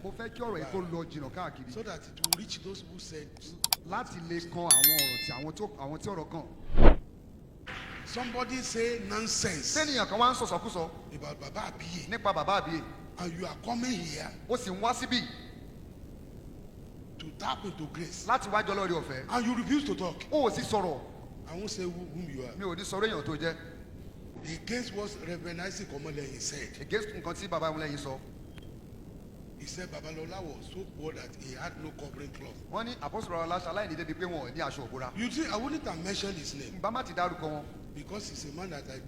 Mo fẹ́ kí ọ̀rọ̀ yìí kó lọ jìnnà káàkiri so that it will reach those who said. Láti lè kan àwọn ọ̀rọ̀ tí àwọn tó àwọn tí ọ̀rọ̀ kàn. Somebody say nonsense Sẹ́niyàn kan wá ń sọ̀sọ̀kúsọ about Baba Abiye nípa Bàbá Àbíyè and you are coming here ó sì ń wá síbí to tap into grace láti wá jọlọ́ọ̀rì ọ̀fẹ́ and you refuse to talk. Ó ò sì sọ̀rọ̀. I won't say whom you are. Mi ò ní sọ̀rọ̀ èèyàn tó jẹ́. Against what Reverend Isaac Omoleyin said. Against nǹkan tí bàbá Ọmọlẹ́yìn sọ. He said Babalola was so poor that he had no covering cloth. Wọ́n ní Apostle Babalọlá ṣaláìní débi pé wọn ò ní aṣọ ìbora. You think I wouldn't have mentioned his name N bá má ti dárúkọ wọn because he's a man that I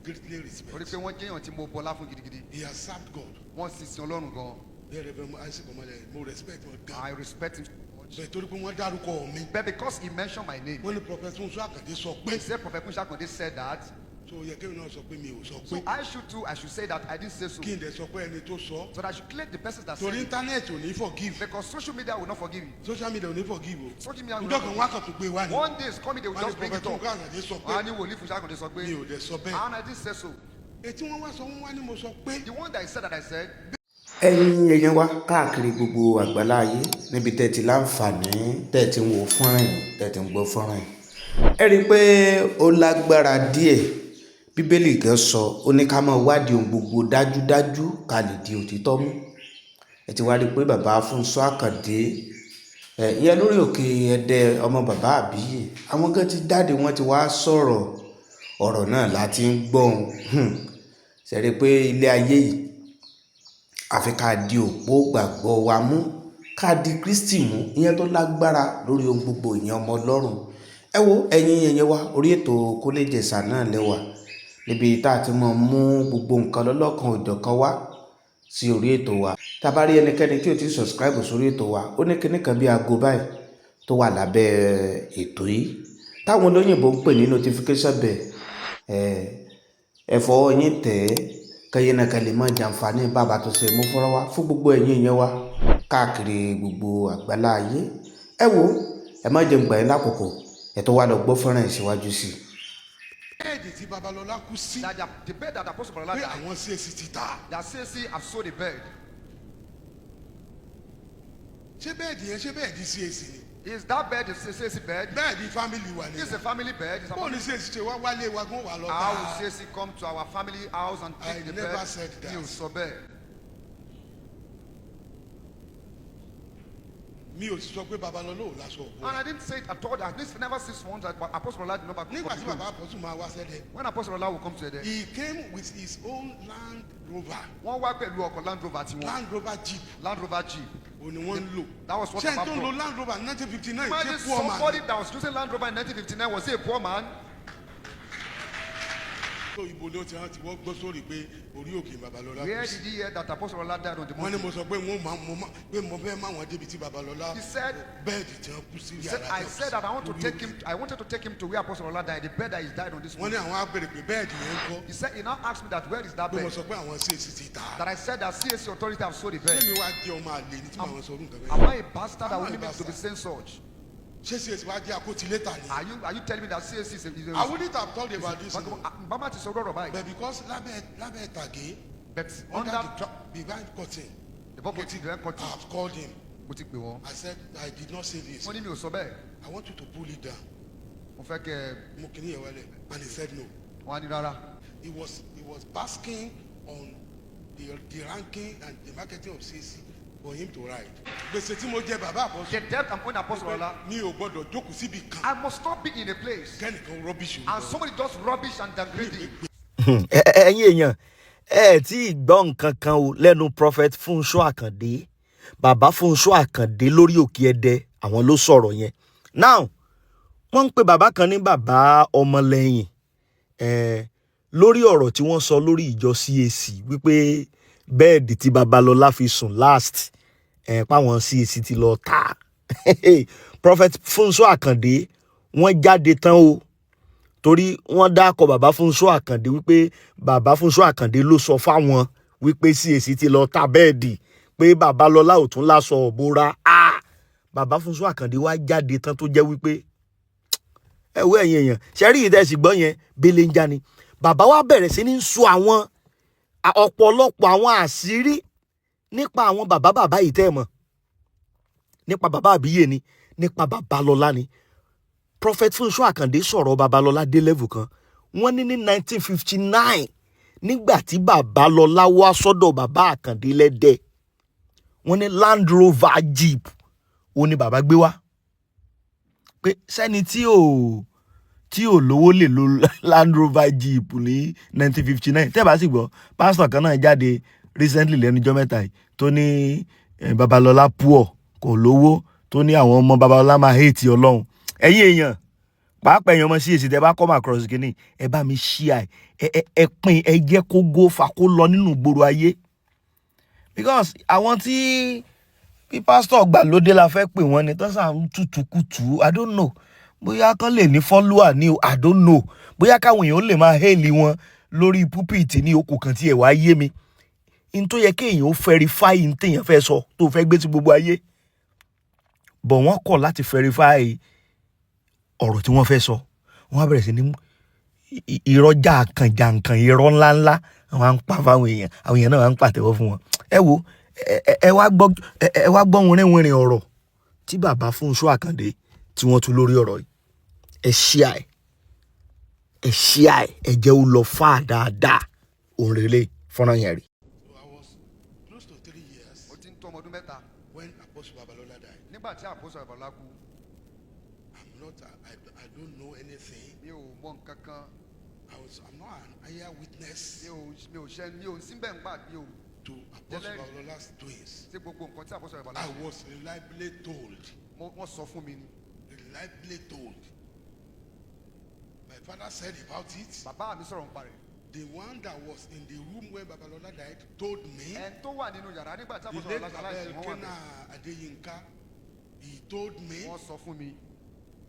greatly torí respect. Pé wọ́n jẹ́yàn tí mo bọlá fún gidigidi. He has served God. Wọ́n sì sin Ọlọ́run gan. The Reverend Isaac Omoleyin, mo respect wọn gan. I respect him so much. Bẹ́ẹ̀ torí pé wọ́n dárúkọ mi. But because he mentioned my name, Wọ́n ní Prophet Funṣọ́ Àkàndé sọ pé. he said Prophet Funṣọ́ Akande said that. So yẹ kéwìn náà sọ pé mi ò sọ So pé. I should too, I should say that I didn't say so. Kí n dẹ̀ sọ pé ẹni tó sọ. So that I should clear the person that said Torí it. Internet ò ní forgive. Because social media will not forgive you. Social media ò ní forgive o. Social media will Ìjọ not kan forgive. wá kàn tó gbé wá ni. One day is coming, they will Wọ́n ní just bring Prophet it up. Funṣọ́ Àkàndé sọ Wọ́n á pé. ní wòlíì Funṣọ́ Akande sọ pé. Mi ò dẹ̀ sọ bẹ́ẹ̀. And I didn't say so. Ètí wọ́n wá sọ, wọ́n wá ní mo sọ pé. The one that I said that I said, Ẹ̀yin èèyàn wa káàkiri gbogbo àgbálá ayé níbi tẹ́ ti láǹfààní tẹ́ ti ń wo fọ́nrán yìí, tẹ́ ti ń gbọ́ fọ́nrán yìí, ẹ rí i pé ó lágbára díẹ̀. Bíbélì gan sọ, ó ní ká máa wádìí ohun gbogbo dájúdájú ká lè di òtítọ́ mú. Ẹ ti wá rí i pé bàbá Fúnṣọ́ Àkàndé ẹ ìyẹn lórí òkè Ẹdẹ, ọmọ bàbá Àbíyè, àwọn gan ti jáde, wọ́n ti wá sọ̀rọ̀. Ọ̀rọ̀ náà láti ń gbọ́n ṣe rí i pé ilé ayé yìí, àfi ká di òpó gbàgbọ́ wa mú, ká di Kristi mú, ìyẹn tó lágbára lórí ohun gbogbo, ìyẹn ọmọ Ọlọ́run. Ẹ wo, ẹ̀yin ẹ̀yẹ wa, orí ètò Kólé-Ìjẹ̀ṣà náà lẹ́wà níbi tá a ti máa mú gbogbo nǹkan lọ́lọ́kan òjọ̀kan wá sí orí ètò wa. Tá a bá rí ẹnikẹ́ni tí ò ti subscribe sórí ètò wa, ó ní kinní kan bí aago báyìí tó wà lábẹ́ ètò yìí táwọn olóyìnbó ń pè ní notification bell. Ẹ fọwọ́ yín tẹ̀ ẹ́ kẹyìn náà kẹ́ lè máa jàǹfààní bàbá tó ṣe mú fọ́nrán wá fún gbogbo ẹ̀yin èèyàn wa káàkiri gbogbo àgbálá ayé. Ẹ wo, ẹ má jẹun gbà yín lákòókò, ẹ tó wá lọ gbọ́ fọ́nrán yìí síwájú sí i. Bẹ́ẹ̀dì tí Babalọlá kú sí. That the bed that Apostle Babalola Pé died, àwọn CAC ti tà. That CAC have sold the bed. Ṣé bẹ́ẹ̀dì yẹn, ṣé bẹ́ẹ̀dì CAC ni? Is that bed the CAC bed? Bẹ́ẹ̀dì family wa ni. This is a family bed. It's a Bóò ní family. CAC ṣe wá wálé wa gún wà lọ How tà? will CAC come to our family house and I take the never bed? said that. Mi ò sọ bẹ́ẹ̀. Mi ò sì sọ pé Babalọlá ò láṣọ òbó. And I didn't say it at all. I didn't never see one that Apostle Babalola did not back. Nígbà tí bàbá Apostle máa wá sẹ́dẹ̀. When Apostle Babalola will come to Ede, He came with his own Land Rover. Wọ́n wá pẹ̀lú ọkọ̀ Land Rover tiwọn. Land Rover Jeep. Land Rover Jeep. Òní wọ́n ń lò. That was what Ṣé n Baba tó ń lo brought. Land Rover 1959 Imagine ṣé poor man? somebody that was using Land Rover in 1959, was he a poor man? So ibo ló ti rántí wọ́n gbọ́ sórí pé orí òkè Babalọlá Where kú sí? did he hear that Apostle Babalola died on the Wọ́n ní mountain? mo sọ pé wọ́n máa mo máa pé mo fẹ́ máa wọn débi tí Babalọlá He said, bẹ́ẹ̀dì tí wọ́n kú sí he said, yàrá I tí wọ́n kú said sí that I want to lórí take òkè. him, I wanted to take him to where Apostle Babalola died, the bed that he died on this Wọ́n ní mountain. àwọn á béèrè pé bẹ́ẹ̀dì yẹn ń kọ́. He said, he now asked me that where is that Pé mo bed? sọ pé àwọn CAC ti tà á. That I said that CAC authority have sold the bed. Ṣé mi wá jẹ́ ọmọ àlè ní tí màá sọ orúkọ bẹ́ẹ̀? Am I a bastard that Am I will a need to be bastard? saying such? Ṣé CAC wá jẹ́ akótilétà ni? Are you telling me that CAC is a I wouldn't have talked about this. Bàbá ti sọ ọ̀rọ̀ báyìí. But because lábẹ́ ìtàgé But under under the behind curtain, the bucket, the I curtain, have called him. Mo ti pè wọ́n. I said I did not say this. Wọ́n ní mi ò sọ bẹ́ẹ̀. I want you to pull it down. Mo fẹ́ kẹ́ ẹ Mo kìíní yẹn wálẹ̀ and he said no. Wọ́n á ní rárá. He was basking on the ranking and the marketing of CAC for him to ride. Gbèsè tí mo jẹ bàbá Apostle. The debt I'm owing Apostle Ola, Mi ò gbọdọ̀ jókòó síbi kan. I must not be in a place Kẹ́nìkan rubbish o. and somebody just rubbish and downgrade it. Ẹ̀yin èèyàn, ẹ tí ì gbọ́ nǹkan kan o lẹ́nu Prophet Fúnṣọ́ Àkàndé, bàbá Fúnṣọ́ Àkàndé lórí òkè Ẹdẹ, àwọn ló sọ̀rọ̀ yẹn. Now, wọ́n ń pe bàbá kan ní bàbá Ọmọlẹ́yìn lórí ọ̀rọ̀ tí wọ́n sọ lórí ìjọ CAC wípé bẹ́ẹ̀dì tí Babalọ́lá fi sùn last páwọn CAC ti lọ tà. Prophet Fúnṣọ́ Àkàndé, wọ́n jáde tán o, torí wọ́n dákọ̀ bàbá Fúnṣọ́ Àkàndé wípé bàbá Fúnṣọ́ Àkàndé ló sọ fáwọn wípé CAC ti lọ ta bẹ́ẹ̀dì, pé Babalọ́lá ò tún láṣọ òbora. Ah! Bàbá Fúnṣọ́ Àkàndé wá jáde tán tó jẹ́ wípé ẹ wo, ẹ̀yin èèyàn, ṣe rí ìdẹ́sì gbọ́ yẹn bẹ́lẹ̀ ń já ni. Bàbá wa bẹ̀rẹ̀ sí ní sọ àwọn ọ̀pọ̀lọpọ̀ àwọn àṣírí. Nípa àwọn bàbá bàbá yìí tẹ́ ẹ mọ̀, nípa bàbá àbíyè ni, nípa Babalọ́lá ni. Prophet Fúnṣọ́ Àkàndé sọ̀rọ̀ Babalọ́lá dé level kan. Wọ́n ní ní 1959, nígbà tí Babalọ́lá wá sọ́dọ̀ bàbá Àkàndé lẹ́dẹ̀, wọ́n ní Land Rover Jeep ó ní bàbá gbé wá, pé sẹ́ni tí ò lówó lè lo Land Rover Jeep ní 1959. Tẹ́ bá sì gbọ́, pásítọ̀ kan náà jáde recently lẹ́nujọ́ mẹ́ta yìí tó ní Babalọ́lá poor, kò lówó, tó ní àwọn ọmọ Babalọ́lá máa hate Ọlọ́run. Ẹ̀yin èèyàn, pàápàá èèyàn ọmọ CAC, tẹ́ bá come across kínní, ẹ bá mi share ẹ, ẹ pín, ẹ jẹ́ kó go far, kó lọ nínú ìgboro ayé, because àwọn tí bí pásítọ̀ gbàlódé la fẹ́ pè wọ́n ni tó sà ń tutù kùtù. I don't know bóyá kán lè ní follower ní o, I don't know bóyá káwọn èèyàn lè máa hail wọn lórí pulpit ní okò kan tí ẹ̀ wá yé mi. N tó yẹ kéèyàn ó verify n téèyàn fẹ́ sọ tó fẹ́ gbé sí gbogbo ayé bọ̀, wọ́n kọ̀ láti verify ọ̀rọ̀ tí wọ́n fẹ́ sọ. Wọ́n á bẹ̀rẹ̀ sí ní irọ́ jàǹkànjàǹkàn, irọ́ ńláńlá àwọn à ń pa fáwọn èèyàn, àwọn èèyàn náà à ń pàtẹ́wọ́ fún wọn. Ẹ wo, ẹ wá gbọ́ wìnrìnwìnrìn ọ̀rọ̀ tí bàbá Fúnṣọ́ Àkàndé tí wọ́n tú lórí ọ̀rọ̀ yìí. Ẹ ṣíà ẹ, ẹ ṣíà ẹ, ẹ jẹ́ ó lọ fà dáadáa. Òun rèlé fọ́nrán yẹn rí. So I was close to 3 years Ó ti ń tó ọmọ ọdún 3 when Apostle Babalola died. nígbà tí Apostle Babalọ́lá kú. I'm not, I don't know anything. Mi ò mọ nǹkan kan. I'm not an eye witness Mi ò ṣe, mi ò síbẹ̀ ńgbà mi ò to Apostle Jẹ́lẹ́rìí. Babalola's doings. sí gbogbo nǹkan tí Apostle Babalọ́lá I ṣe. was reliably told. Wọ́n sọ fún mi ni. Reliably told. My father said about it. Bàbá mi sọ̀rọ̀ nípa rẹ̀. The one that was in the room when Babalola died told me. Ẹni tó wà nínú yàrá nígbà tí The Apostle late Babalọ́lá ṣaláìsí, Abel wọ́n wà Kena bẹ́ẹ̀. Adeyinka, he told me Wọ́n sọ fún mi.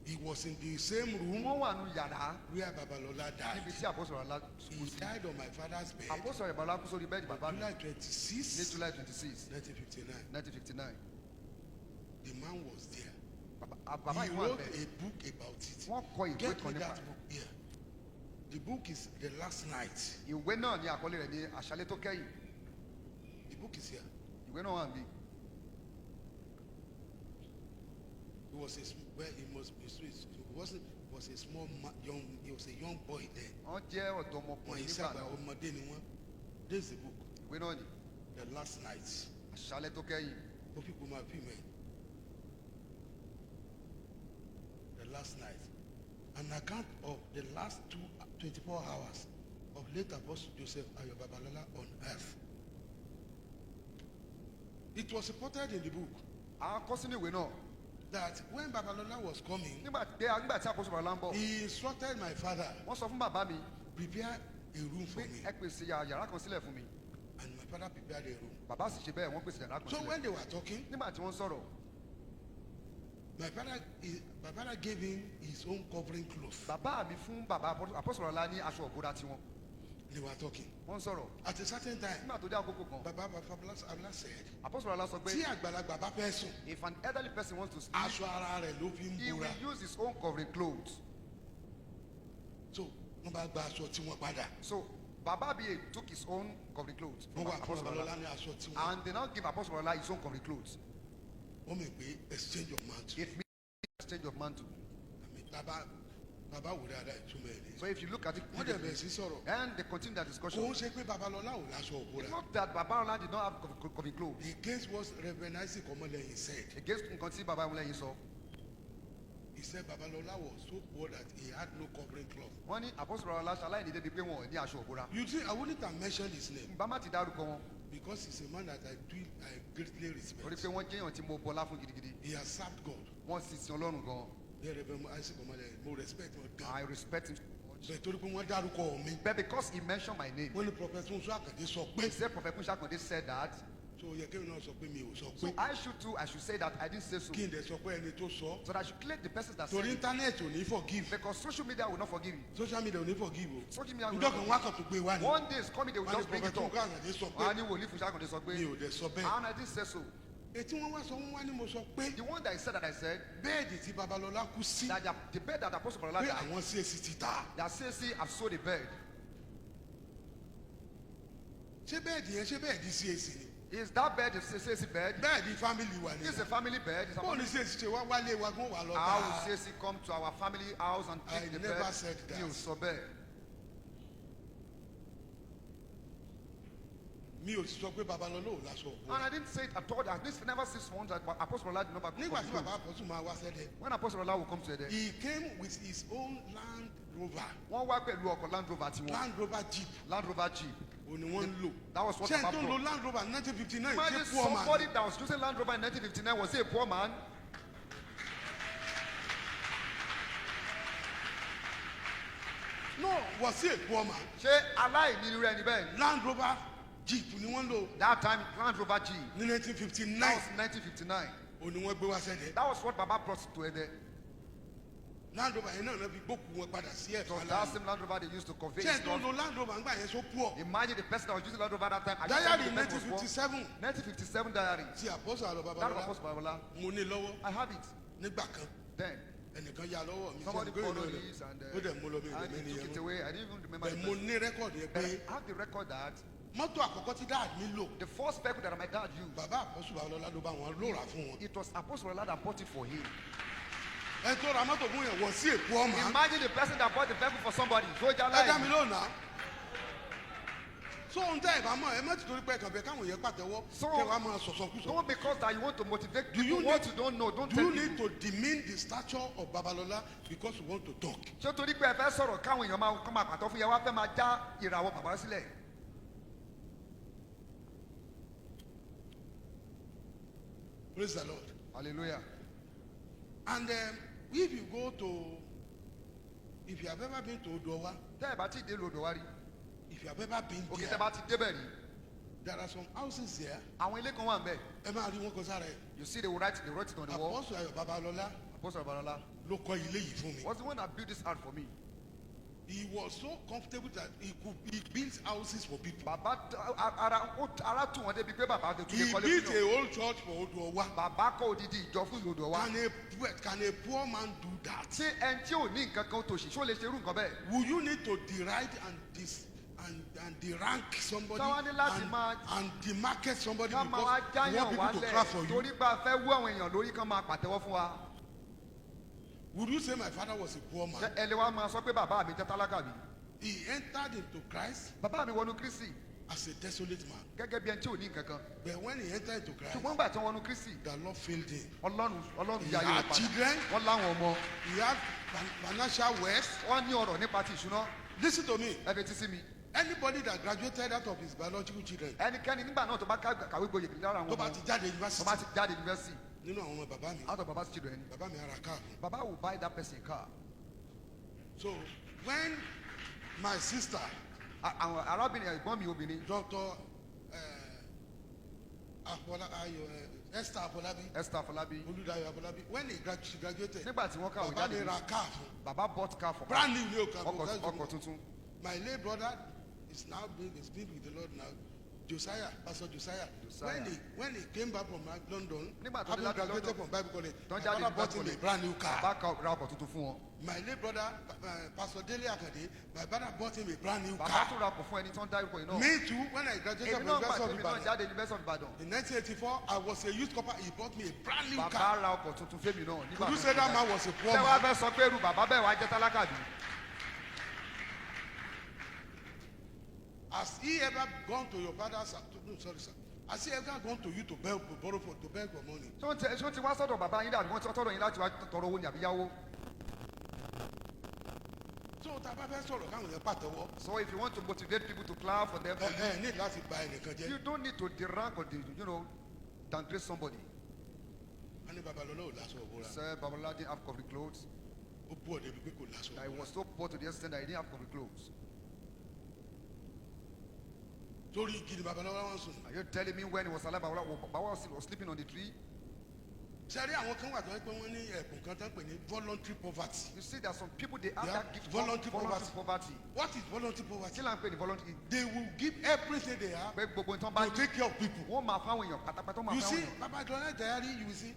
he was in the same room Wọ́n wà nínú yàrá where Babalola died. níbi tí Apostle Babalọ́lá He kú sí. died on my father's bed, Apostle Babalọ́lá kú sórí bẹ́ẹ̀dì bàbá mi July ní 26, July 26, 1959. 1959. The man was there. Bàbá He yìí wà wrote bẹ́ẹ̀. a book about it. Wọ́n kọ ìwé Get kan me nípa that book here. The book is The Last Night. Ìwé náà ní àkọlé rẹ̀ ní Àṣálẹ́ tó kẹ́yìn. The book is here. Ìwé náà wà níbí. He was a well, he must be sweet. He wasn't was a small young. He was a young boy then. Wọ́n jẹ́ Wọ́n ọ̀dọ́mọkùnrin yìí nígbà sábà náà. ọmọdé ni wọ́n. This is the book, Ìwé náà ní The Last Night. Àṣálẹ́ tó kẹ́yìn. Mo fi kò máa fi mẹ́. The Last Night. An account of the last 24 hours of late Apostle Joseph Ayo Babalola on earth. It was reported in the book Àwọn kọ sínú ìwé náà that when Babalola was coming, nígbà tí Apostle Babalọ́lá ń bọ̀, he instructed my father, wọ́n sọ fún bàbá mi "Prepare a room for pé me." ẹ pèsè yàrá kan sílẹ̀ fún mi. And my father prepared a room. Bàbá sì ṣe bẹ́ẹ̀, wọ́n pèsè yàrá kan So sílẹ̀. when they were talking, Nígbà tí wọ́n sọ̀rọ̀, my father gave him his own covering cloth. bàbá mi fún bàbá Apostle Babalọ́lá ní aṣọ ìbora tiwọn. They were talking. Wọ́n sọ̀rọ̀. At a certain time, Nígbà tó dé àkókò kan, Baba Babalola said, Apostle Babalọ́lá sọ pé tí àgbàlagbà bá fẹ́ sùn, if an elderly person wants to sleep, aṣọ ara rẹ̀ ló fi ń he bora. will use his own covering clothes. So wọ́n bá gba aṣọ tí wọ́n padà. So Baba Abiye took his own covering clothes Wọ́n from wá fún Apostle Babalọ́lá Babalọ́lá ní aṣọ tí wọ́n. and they now give Apostle Babalọ́lá his own covering clothes. Wọ́n mọ̀ pé exchange of mantle. It means exchange of mantle. Àmì bàbá bàbá wò dáadáa, ìtumọ̀ ẹ̀ ní. So if you look at it, Wọ́n dẹ̀ bẹ̀rẹ̀ sí sọ̀rọ̀. and they continue their discussion. Kò ń ṣe pé Babalọ́lá ò láṣọ ìbora. It's not that Baba did not have covering clothes. Against what Reverend Isaac Omoleyin said. Against nǹkan tí Baba Ọmọlẹ́yìn sọ. He said Babalola was so poor that he had no covering cloth. Wọ́n ní Apostle Babalọ́lá ṣaláìní débi pé wọn ò ní aṣọ ìbora. You think I wouldn't have mentioned his name Bá má ti dárúkọ wọn because he's a man that I greatly torí respect. pé wọ́n jẹ́yàn tí mo bọlá fún gidigidi. He has served God. Wọ́n sì sin Ọlọ́run gan. Yeah, Reverend Isaac Omoleyin, mo respect wọn gan. I respect him so much. Bẹ́ẹ̀ torí pé wọ́n dárúkọ mi. But because he mentioned my name, Wọ́n ní Prophet Funṣọ́ Àkàndé sọ pé. he said Prophet Funṣọ́ Akande said that. So yẹ kéwìn náà sọ pé mi ò sọ So pé. I should too, I should say that I didn't say so. Kí n dẹ̀ sọ pé ẹni tó sọ. So that I should clear the persons that said Torí it. internet ò ní forgive. Because social media will not forgive you. Social media ò ní forgive o. Social media will Ìjọ not kan forgive. wọ́n á kàn tó gbé wá ni. One day is coming, they will Wọ́n ní just bring Prophet it up. Funṣọ́ Àkàndé sọ Wọ́n á pé. ní wòlíì Funṣọ́ Akande sọ pé. Mi ò dẹ̀ sọ bẹ́ẹ̀. And I didn't say so. Ètí wọ́n wá sọ, wọ́n wá ní mo sọ pé. The one that I said that I said Bed tí Babalọ́lá kú sí. that the bed that Apostle Babalola Pé died, àwọn CAC ti tà. that CAC have sold the bed. Ṣé bed yẹn, ṣé bed CAC ni? Is that bed a CAC bed? Bẹ́ẹ̀ ni family wa ni. It's a family bed. It's a Bóun ni family. CAC ṣe wá wálé wa kó wà lọ How will bá. CAC come to our family house and I pick the never bed? said that. Mi ò sọ bẹ́ẹ̀. Mi ò sì sọ pé Babalọlá ò láṣọ And òbúra. I didn't say it at all. At least never six months that Apostle Ola did not back Nígbà tí bàbá Apostle máa wá sẹ́dẹ̀, When Apostle Ola will come to Ede, he came with his own Land Rover. wọ́n wá pẹ̀lú ọkọ̀ Land Rover tiwọn. Land Rover Jeep Land Rover Jeep. òun ni wọ́n ń lò. That was what Ṣé Baba n tó ń lo brought. Land Rover 1959 Imagine ṣé poor man? somebody that was using Land Rover in 1959, was he a poor man? No, was he a poor man? Ṣé aláìní irú ẹni bẹ́ẹ̀ ni? Land Rover Jeep ni wọ́n ń lò That time, Land Rover Jeep. ní 1959 That was 1959. òun ni wọ́n gbé wá sẹ́dẹ̀. That was what Baba brought to Ede. Land Rover yẹn náà náà fi gbókù wọn padà sí It was ẹ̀fà that láàyè. same Land Rover they used to convey Ṣé his n tó ń love. lo Land Rover ńgbà yẹn so poor? Imagine the person that was using Land Rover that time. Are you Diary telling me the person was poor? 1957 1957 diary. ti Apostle Ayọ̀ That of Babalọlá Apostle Babalola. mo ní lọ́wọ́ I have it. nígbà kan Then ẹnìkan ya lọ́wọ́ mi somebody sẹ́ni gbé borrowed ìlú it and, rẹ̀ ó dẹ̀ mú lọ mi and ìrẹ̀mẹ́ he ni took yẹn it mọ́. away. I didn't even remember the Bẹ́ẹ̀ mo person. ní rẹ́kọ̀dì yẹn But pé I have the record that mọ́tò àkọ́kọ́ tí dáàdì mi lò the first vehicle that my dad used, bàbá Apostle Babalọlá ló bá wọn ló rà fún wọn. it was Apostle Ola that bought it for him. Ẹ tó ra mọ́tò fún yẹn wọ̀ sí èkó ọmọ. Imagine the person that bought the vehicle for somebody. Soldier Ẹ dá mi life. lónà. So ohun tẹ́ ẹ bá mọ̀ ẹ má ti torí pé ẹ̀kàn bẹ káwọn yẹn pàtẹ́wọ́ So- kẹ́ wàá máa sọ̀sọ̀kúsọ. Don't because that you want to motivate Do you people what need- you don't know. Don't Do tell you need people. to demean the stature of Babalola because you want to talk? Ṣé torí pé ẹ fẹ́ sọ̀rọ̀ káwọn èèyàn máa kọ́ máa pàtó fún yẹn wá fẹ́ máa já ìràwọ̀ bàbá sílẹ̀? Praise the Lord. Hallelujah. And if you go to, if you have ever been to Odowa, Tẹ́ ẹ bá ti dé lodò wá rí. if you have ever been Òkè tẹ́ there, bá ti débẹ̀ rí. there are some houses there. Àwọn ilé kan wà ń bẹ̀. Ẹ máa rí wọn kọ sára ẹ̀. You see they will write, they wrote it on the wall. Apostle Ayọ̀ Babalọlá Apostle Babalola ló kọ́ ilé yìí fún mi. was the one that built this house for me. He was so comfortable that he built houses for people. Bàbá ara ara tù wọ́n débi pé bàbá tó tún lè He kọ́lé built fún a yàn. whole church for Odowa. Bàbá kọ́ odidi ìjọ fún ìlú odò wa. Can a poor man do that? Ṣé ẹni tí ò ní nǹkan kan tó ṣì ṣó lè ṣe irú nǹkan bẹ́ẹ̀? Will you need to deride and dis and derank somebody Ṣé wọ́n ní láti and, máa- and demarket somebody Ká máa wá because you jáyàn want people to clap wálẹ̀ for you? torí pé a fẹ́ wú àwọn èèyàn lórí kan máa pàtẹ́wọ́ fún wa. Would you say my father was a poor Ṣé man? ẹ lè wá máa sọ pé bàbá mi jẹ́ tálákà bí? He entered into Christ Bàbá mi wọnú Kristi as a desolate man. gẹ́gẹ́ bí ẹni tí ò ní nǹkan kan. But when he entered into Christ, Ṣùgbọ́n gbà tí wọ́n wọnú Kristi, the Lord failed him. Ọlọ́run Ọlọ́run He yí ayé wọn had padà. children. Wọ́n láwọn ọmọ. He had financial wealth. Wọ́n ní ọrọ̀ nípa ti ìṣúná. Listen to me. Ẹ fetí sí mi. Anybody that graduated out of his biological children, Ẹnikẹ́ni nígbà náà tó bá kàwé gboyè lára àwọn tó bá ọmọ ti jáde tó bá university, ti jáde university nínú àwọn ọmọ bàbá mi, out of baba's children, bàbá mi ara káà fún. Baba will buy that person a car. So when my sister, Àwọn arábìnrin ẹ̀gbọ́n mi obìnrin Dr. Afola, Ayo, Esther Afolabi, Esther Afolabi, Oludayo Afolabi, when she graduated, nígbà tí wọ́n kàwé bàbá mi jáde ra káà fún. Baba bought car for her. Brand new new car. Ọkọ̀ tuntun. My late brother is now being is been with the Lord now. Josiah, Pastor Josiah. Josiah. When he came back from London, Nígbà tó dé having láti graduated London, from Bible college, tó my jáde father ní bought him Bible a brand new car. Bàbá ra ọkọ̀ tuntun fún wọn. My late brother, Pastor Dele Akande, my brother bought him a brand new Bàbá car. tún ra ọkọ̀ fún ẹni tó ń dá orúkọ yìí náà. Me too, when I graduated Èmi from náà gbà University tí of èmi náà Ibadan jáde University of Ibadan. in 1984, I was a youth corper. He bought me a brand new Bàbá car. ra ọkọ̀ tuntun fẹ́mi náà nígbà Could you tó say ń that jáde. man was a poor Ṣé wàá man? fẹ́ sọ pé irú bàbá bẹ́ẹ̀ wá jẹ́ tálákà bí? Has he ever gone to your father's? No, sorry, sir. Has he ever gone to you to beg, to borrow for, to beg for money? Ṣé wọ́n ti wá sọ́dọ̀ bàbá yín dàbí wọ́n ti sọ́dọ̀ yín láti wá tọrọ owó ní àbí yáwó? So tá a bá fẹ́ sọ̀rọ̀ káwọn yẹn pàtẹ́wọ́. So if you want to motivate people to clap for them, Ẹ ẹ ní láti ba ẹnìkan you jẹ́. don't need to derank or downgrade somebody. Wọ́n ní Babalọlá ò láṣọ òbúra. Sir, Babalola didn't have covering clothes. Ó bú ọ̀dẹ̀ bíi pé kò láṣọ I òbúra. was so poor to the extent that he didn't have covering clothes. Torí igi ni Babalọlá wọn sùn. Are you telling me when he was alive, Babalola was sleeping on the tree? Ṣé rí àwọn kan wà tó ń pẹ́ wọ́n ní ẹ̀bùn kan tó ń pè ní voluntary poverty. You see, there are some people, they have Yeah, that gift called voluntary voluntary poverty. What is voluntary poverty? Kí là ń pè ní voluntary? They will give everything they have Pé gbogbo nǹkan bá to take care of people. wọ́n máa fáwọn èèyàn pátápátá wọ́n máa You fáwọn see, èèyàn. Babalọlá diary, you will see,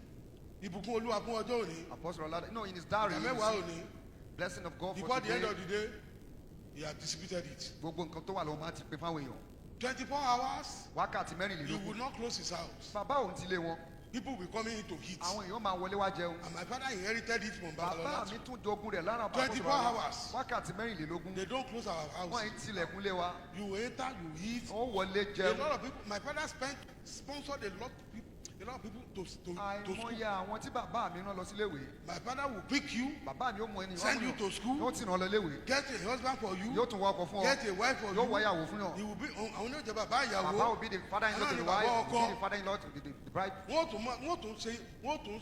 ìbùkún Olúwa fún ọjọ́ òní, Apostle Olada, no, in his diary, ìdá you mẹ́wàá see, òní, blessing of God for before the end today, of the day, he had distributed it. gbogbo nǹkan tó wà lọ́wọ́ máa ti pè fáwọn èèyàn. 24 hours, Wákàtí he 24. would not close his house. Bàbá òun ti lé wọn. People will be coming in to eat. Àwọn èèyàn máa wọlé wá jẹun. And my father inherited it from Bàbá Babalola. mi tún jogún rẹ̀ lára bàbá 24 hours. Wákàtí 24. They don't close our house. Wọ́n ń tilẹ̀kùn lé wa. You enter, you eat. Wọ́n wọlé A jẹun. lot of people, my father sponsored a lot of people, a lot of people to school. Àìmọye àwọn tí bàbá mi rán lọ síléèwé. My father will pick you, Bàbá mi ó mú ẹni. Send you to school. Yóò tì rán lọ léèwé. get a husband for you, Yóò tún wọ ọkọ̀ fún ọ. get a wife for Yóò you. wọ ìyàwó fún yàn. He will be àwọn oníjẹ bàbá Bàbá ìyàwó. will be the father-in-law to Àwọn the ni bàbá wife, will be ọkọ. the father-in-law to the bride. Wọ́n tún máa wọ́n tún ṣe wọ́n tún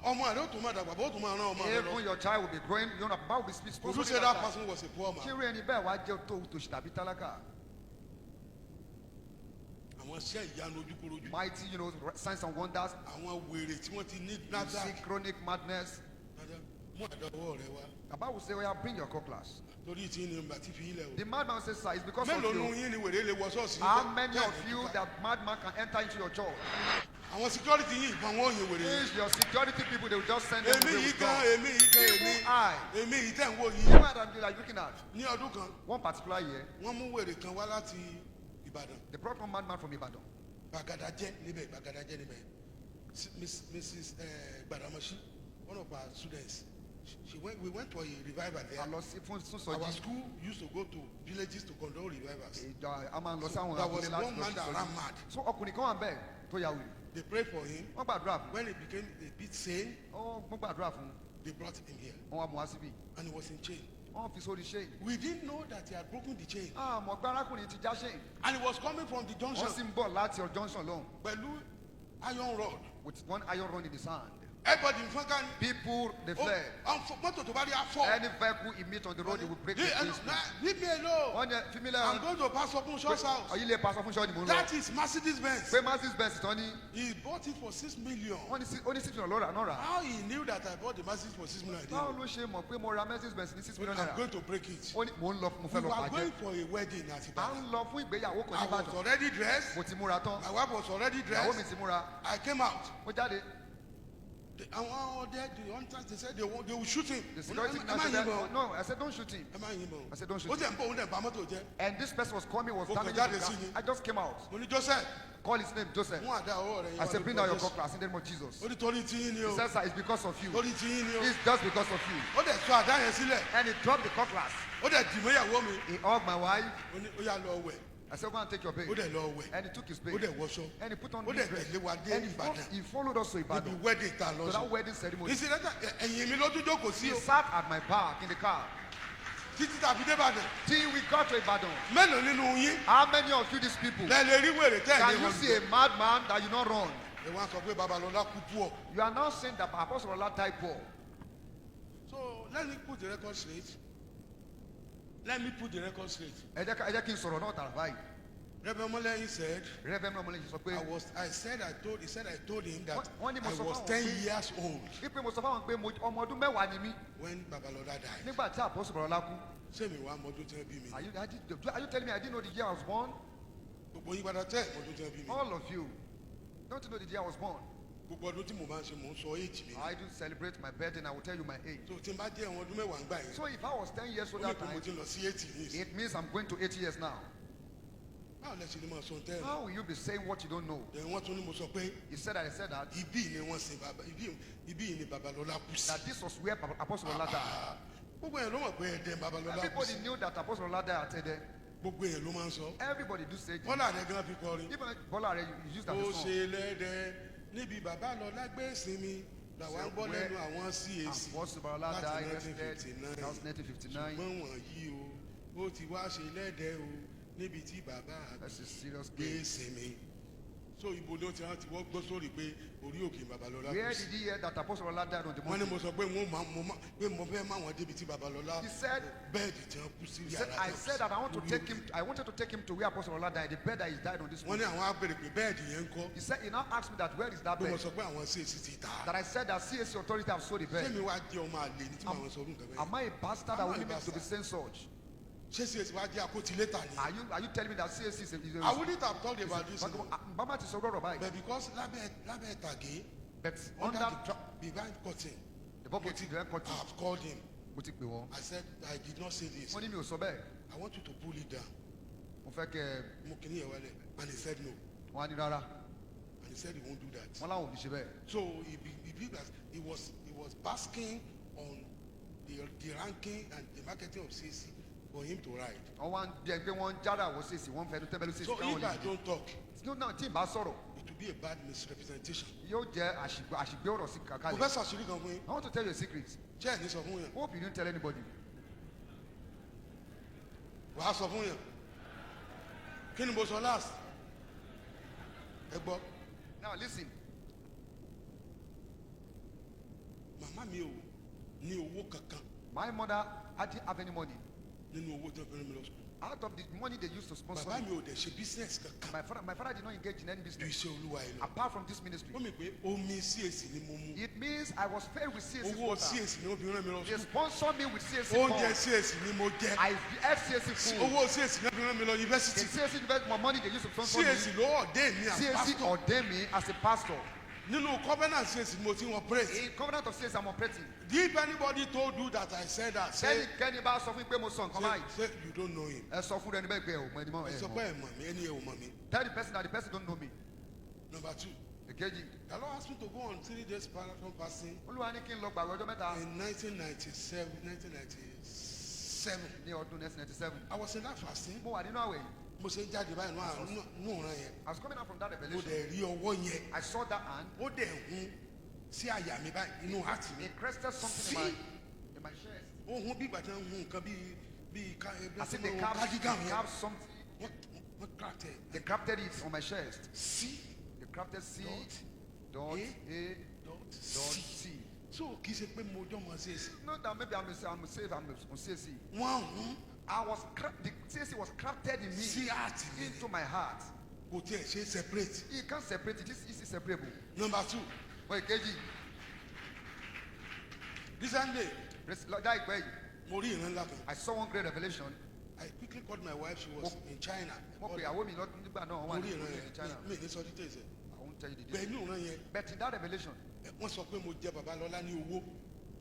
ọmọ rẹ̀ ó tún máa dàgbà bó tún máa rán ọmọ rẹ̀ Even lọ. your child will be growing, you know, bàbá will be Would you sponsoring say that that child. person was a poor Ṣé man? irú ẹni bẹ́ẹ̀ wá jẹ́ tó tòṣì tàbí tálákà? Àwọn iṣẹ́ ìyanu ojúkorojú. Mighty, you know, signs and wonders. Àwọn wèrè tí wọ́n ti ní You NAFDAC. see chronic madness. Mú àdáwọ̀ rẹ wá. Bàbá will say, oya, bring your cutlass. Torí tí ní bàtí fi ilẹ̀ o. The madman says, sir, it's because of Mélòó nu you. yín ni wèrè lè wọ ṣọ́ọ̀ṣì? How many of you that madman can enter into your church? Àwọn security yìí ìbọn wọn ò yin wèrè yìí. If your security people, they will just send them Èmi away yìí with gan, gun. èmi yìí gan, èmi. Even I, Èmi yìí tẹ̀ ń wò yìí. even that you are looking at, Ní ọdún kan, one particular year, wọ́n mú wèrè kan wá láti Ìbàdàn. they brought one madman from Ibadan. Gbàgàdà jẹ́ níbẹ̀, Gbàgàdà jẹ́ níbẹ̀. Mrs. Gbàdàmọ́sí, one of our students, we went for a revival A there. lọ sí fún Our sọ́jí. school used to go to villages to conduct revivals. Ìjọ a máa ń lọ sáwọn There was abúlé láti one lọ man sí that ran sọ́jí. mad. So ọkùnrin kan wà bẹ́ẹ̀ tó ya wèrè. They prayed for him. Wọ́n gbàdúrà fún. When he became a bit sane, Wọ́n gbàdúrà fún. they brought him here. Wọ́n wá mú wá síbí. And he was in chain. Wọ́n fi sórí ṣéyìn. We didn't know that he had broken the chain. Àmọ́ pé arákùnrin ti já ṣéyìn. And he was coming from the Wọ́n junction sì ń bọ̀ láti junction lọ́hùn pẹ̀lú iron rod. with one iron rod in his hand. Everybody in front kan. People, they fled. Mọ́tò tó bá rí afọ́. Any vehicle he meet on the road, he will break his face. Leave me alone. Wọ́n ní fímílẹ̀ I'm going to Pastor Funsho's house. ọ̀yìn lè pastor Fúnṣọ́ ni mò ń lọ. That is Mercedes Benz. Pé Mercedes Benz tán ní He bought it for 6 million. wọ́n ní ó ní 6 million lọ́ra náà rà. How he knew that I bought the Mercedes for 6 million? I didn't Báwo know. ló ṣe mọ̀ pé mo ra Mercedes Benz ní 6 million I'm naira? going to break it. Ó ní mò ń lọ mo We fẹ́ lọ were bàjẹ́. going for a wedding at À Ibadan. ń lọ fún ìgbéyàwó kan I was nìbàdàn. already dressed. Mo ti múra tán. My wife was already Ìyàwó mi dressed. ti múra. I came out. Mo jáde. Àwọn ọdẹ, the hunters, they said they will shoot him. The security Ẹ má man said, yìnbọn. no, I said don't shoot him. Ẹ má yìnbọn. I said, don't shoot Ó tẹ̀ ń bọ̀, òun dẹ̀ bà mọ́tò jẹ́. And this person was coming, was Mo kàn damaging jáde the car. sí ni. I just came out. Mo ní Joseph, Call his name, Joseph. mú àdá ọwọ́ rẹ̀ yẹn I wá said, bring down your lórúkọ Jésù. cutlass in the name of Jesus. Ó ní torí tí yín ni o. He said, sir, it's because of you. Torí tí yín ni o. It's just because of you. Ó dẹ̀ sọ àdá yẹn sílẹ̀. And he dropped the cutlass. Ó dẹ̀ dì mọ́ ìyàwó mi. He hugged my wife. Ó ní ó yá lọ wẹ̀. I said, go and take your Ó bath. dẹ̀ lọ wẹ̀. And he took his Ó bath. dẹ̀ wọṣọ. And he put on Ó his dẹ̀ dress. tẹ̀lé wa dé And Ìbàdàn. he followed us to Níbi Ibadan. wedding tá a lọ To that sí. wedding ceremony. Ìsìlẹ́tà ẹ̀yìn mi ló tún jókòó sí He o. sat at my back in the car. Títí tá a fi dé Ìbàdàn. Till we got to Ibadan. Mélòó nínú yín How many of you, these people, lẹ lè rí wèrè tẹ́ ẹ̀ can lé you wọn? see a madman that you not run? Ẹ wá sọ pé Babalọlá kú púọ̀. You are now saying that Apostle Ola died poor. So let me put the record straight. Let me put the record straight. Ẹ jẹ́ kí n sọ̀rọ̀ náà tààrà báyìí. Reverend Mọ́lẹ́yìn said, Reverend Ọmọlẹ́yìn sọ pé I said I told him that Wọ́n ní mo I sọ was fáwọn 10 pé- years old wípé mo sọ fáwọn pé ọmọ ọdún 10 ni mí when Babalola died. nígbà tí Apostle Ola kú. Ṣé mi wá mọdún tí wọ́n bí mi? Are you telling me I didn't know the year I was born? Gbogbo yín padà tẹ́ mọdún tí wọ́n bí mi. All of you don't you know the year I was born? Gbogbo ọdún tí mo máa ń ṣe mò ń sọ age mi. I do celebrate my birthday and I will tell you my age. So tí n bá jẹ́ ẹ̀wọ̀n ọdún 10 ń gbà yẹn, So if I was 10 years old ó ní that pé mo time, ti lọ sí 80 ní ìsìn. it means I'm going to 80 years now. Báwo lẹ ṣe ni mo sọ tẹ́ ẹ̀? How will you be saying what you don't know? Ẹ̀ wọ́n tún ní mo sọ pé He said that I said that ibí ni wọ́n sin bàbá, ibi ni Babalọlá kú sí. that this was where Apostle Ola died. Gbogbo ẹ̀ ló mọ̀ pé Ẹdẹ Babalọlá kú Everybody sí. knew that Apostle Ola died at Ede. Gbogbo ẹ̀ ló máa ń sọ. Everybody do say this. Bọ́lá rẹ̀ gan fi kọrin. Even Bola, you use that Ó song. ṣe lẹ́dẹ̀ níbi Babalọlá gbé sinmi làwọn ń gbọ́ lẹ́nu àwọn CAC Apostle Ola láti died rested. 1959. That was 1959. Ṣùgbọ́n wọ̀nyí o, ó ti wá ṣe lẹ́dẹ̀ o níbi tí bàbá That's a serious gbé case. sinmi. So ibo ló ti rántí wọ́n gbọ́ sórí pé orí òkè Babalọlá Where kú sí. did he hear that Apostle Ola died on the Wọ́n ní mountain? mo sọ pé wọ́n máa mo máa pé mo fẹ́ máa wọn débi tí Babalọlá He said, bẹ́ẹ̀dì tí wọ́n kú sí he said, yàrá I tí wọ́n kú said sí that I want to lórí take òkè. him. I wanted to take him to where Apostle Ola died. The bed that he died on this Wọ́n ní mountain. àwọn á béèrè pé bẹ́ẹ̀dì yẹn ń kọ́. He said he now asked me that where is that Pé mo bed? sọ pé àwọn CAC ti tà á. That I said that CAC authority have sold the Ṣé bed. mi wá jẹ́ ọmọ àlè ní tí màá sọ orú nǹkan bẹ́ẹ̀? Am I a bastard I'm that not will a need to be bastard. saying such? Ṣé CAC wá jẹ́ akótilétà ni? Are you telling me that CAC is a I wouldn't have talked about this. Bàbá ti sọ ọ̀rọ̀ báyìí. But because lábẹ́ ìtàgé But under under the behind curtain, the bucket the I curtain, have called him. mo ti pè wọ́n. I said I did not say this. Wọ́n ní mi ò sọ bẹ́ẹ̀. I want you to pull it down. Mo Mo fẹ́ kẹ́ ẹ Mo kìíní yẹn wálẹ̀. And he said no. Wọ́n á ní rárá. And he said he won't do that. Wọ́n láwọn ò ní ṣe bẹ́ẹ̀. So he be that he was basking on the ranking and the marketing of CAC for him to ride. Wọ́n wá ń bí ẹni pé wọ́n ń jára àwọ̀ CAC, wọ́n ń fẹnu tẹ́ḿbẹ́lú CAC So káwọn if lè I dìde. don't talk, No, náà tí ì bá sọ̀rọ̀, it will be a bad misrepresentation. yóò jẹ́ àṣìgbé ọ̀rọ̀ sí Mo kàkálẹ̀. fẹ́ sàṣírí kan fún yín. I want to tell you a secret. Ṣé ẹ̀ ní sọ fún yàn? Hope you don't tell anybody. Wàá sọ fún yàn. Kí ni mo sọ last? Ẹ gbọ́. Now listen. Màmá mi ò ní owó kankan My mother, I didn't have any money. nínú owó tó fi rán mi lọ school. Out of the money they used to sponsor Bàbá me, mi ò dẹ̀ ṣe business kankan my father did not engage in any ju business iṣẹ́ Olúwa yìí lọ. apart from this ministry. Ó mi pé omi CAC ni mo mu. It means I was fed with CAC Owó water. CAC ni wọ́n fi rán mi lọ They school. sponsored me with CAC Oúnjẹ funds. CAC ni mo jẹ. I ate CAC food. Owó CAC ni wọ́n fi rán mi lọ The yunifásitì. CAC university, my money they used to sponsor me. CAC ló ordain mi as CAC pastor. ordained me as a pastor. Nínú covenant CAC ni mo ti ń operate. In covenant of CAC, I'm operating. If anybody told you that I said that, say Kẹ́nikẹ́ni bá sọ fún mi pé mo sọ nǹkan say báyìí, say you don't know him. ẹ sọ fún ẹni bẹ́ẹ̀ pé ẹ ò mọ ẹni mọ́ Ẹ ẹ sọ mọ̀. pé ẹ mọ̀ mí, ẹni ẹ ò mọ̀ mí. Tell the person that the person don't know me. Number two, Èkejì, the Lord asked me to go on 3 days marathon fasting Olúwa ní kí n lọ gbàgbé ọjọ́ 3 in 1997. 1997. ní ọdún 1997. I was in that fasting. Mo wà nínú àwẹ̀ yìí. Mo ṣe ń jáde báyìí nínú ìran yẹn. I was coming out from that Mo revelation. dẹ̀ rí ọwọ́ yẹn. I saw that hand. Ó dẹ̀ hun sí àyà mi báyìí, inú heart mi. It crested something in my chest. Ó hun bí ìgbà tí wọ́n hun nǹkan bíi bíi ká ẹgbẹ́ As tí if they wọ́n hun carved, cardigan they yẹn. carved something. Wọ́n craft ẹ̀. They crafted it on my chest. C They crafted C Dot dot A A dot dot C. C. So kì í ṣe pé mo jọ́ mọ CAC. Not that maybe I'm safe, I'm on CAC. Wọ́n hun The CAC was crafted in me sí heart mi. into my heart. Kò tiẹ̀ ṣe separate. You can't separate it. This is inseparable. Number two, Wọ́n ìkejì, recently láìpẹ́ yìí, mo rí ìran ńlá kan. I saw one great revelation. I quickly called my wife, she was in China. Mo pe ìyàwó mi lọ́dún nígbà náà, wọ́n Mo wà rí ní ìran orílẹ̀-èdè yẹn, China. mi ní sọ details ẹ̀. I won't tell you the Bẹ́ẹ̀ details. ní ìran yẹn, But in that revelation, wọ́n sọ pé mo jẹ Babalọ́lá ní owó.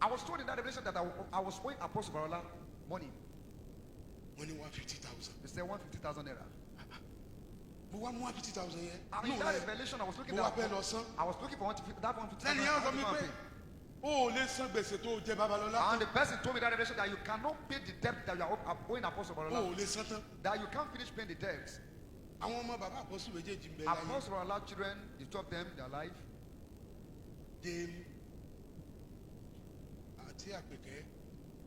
I was told in that revelation that I was owing Apostle Babalola money. Wọ́n ní 150,000. They said 150,000 naira. Mo wá mú 150,000 yẹn. And in Nínú that ìran yẹn, revelation, I was looking mo wá at fẹ́ lọ san. I was looking for that 150,000. Lẹ́nu yẹn sọ mi pé o ò lè san gbèsè tó o jẹ Babalọ́lá. And the person told me that revelation that you cannot pay the debt that you are owing Apostle O Babalola. ò lè san tán. That you can't finish paying the debt. Àwọn ọmọ bàbá àpọ́sù méjèèjì ń bẹ láyé. Apostle Babalola children, the two of them, their life. Dame àti Àpèkẹ́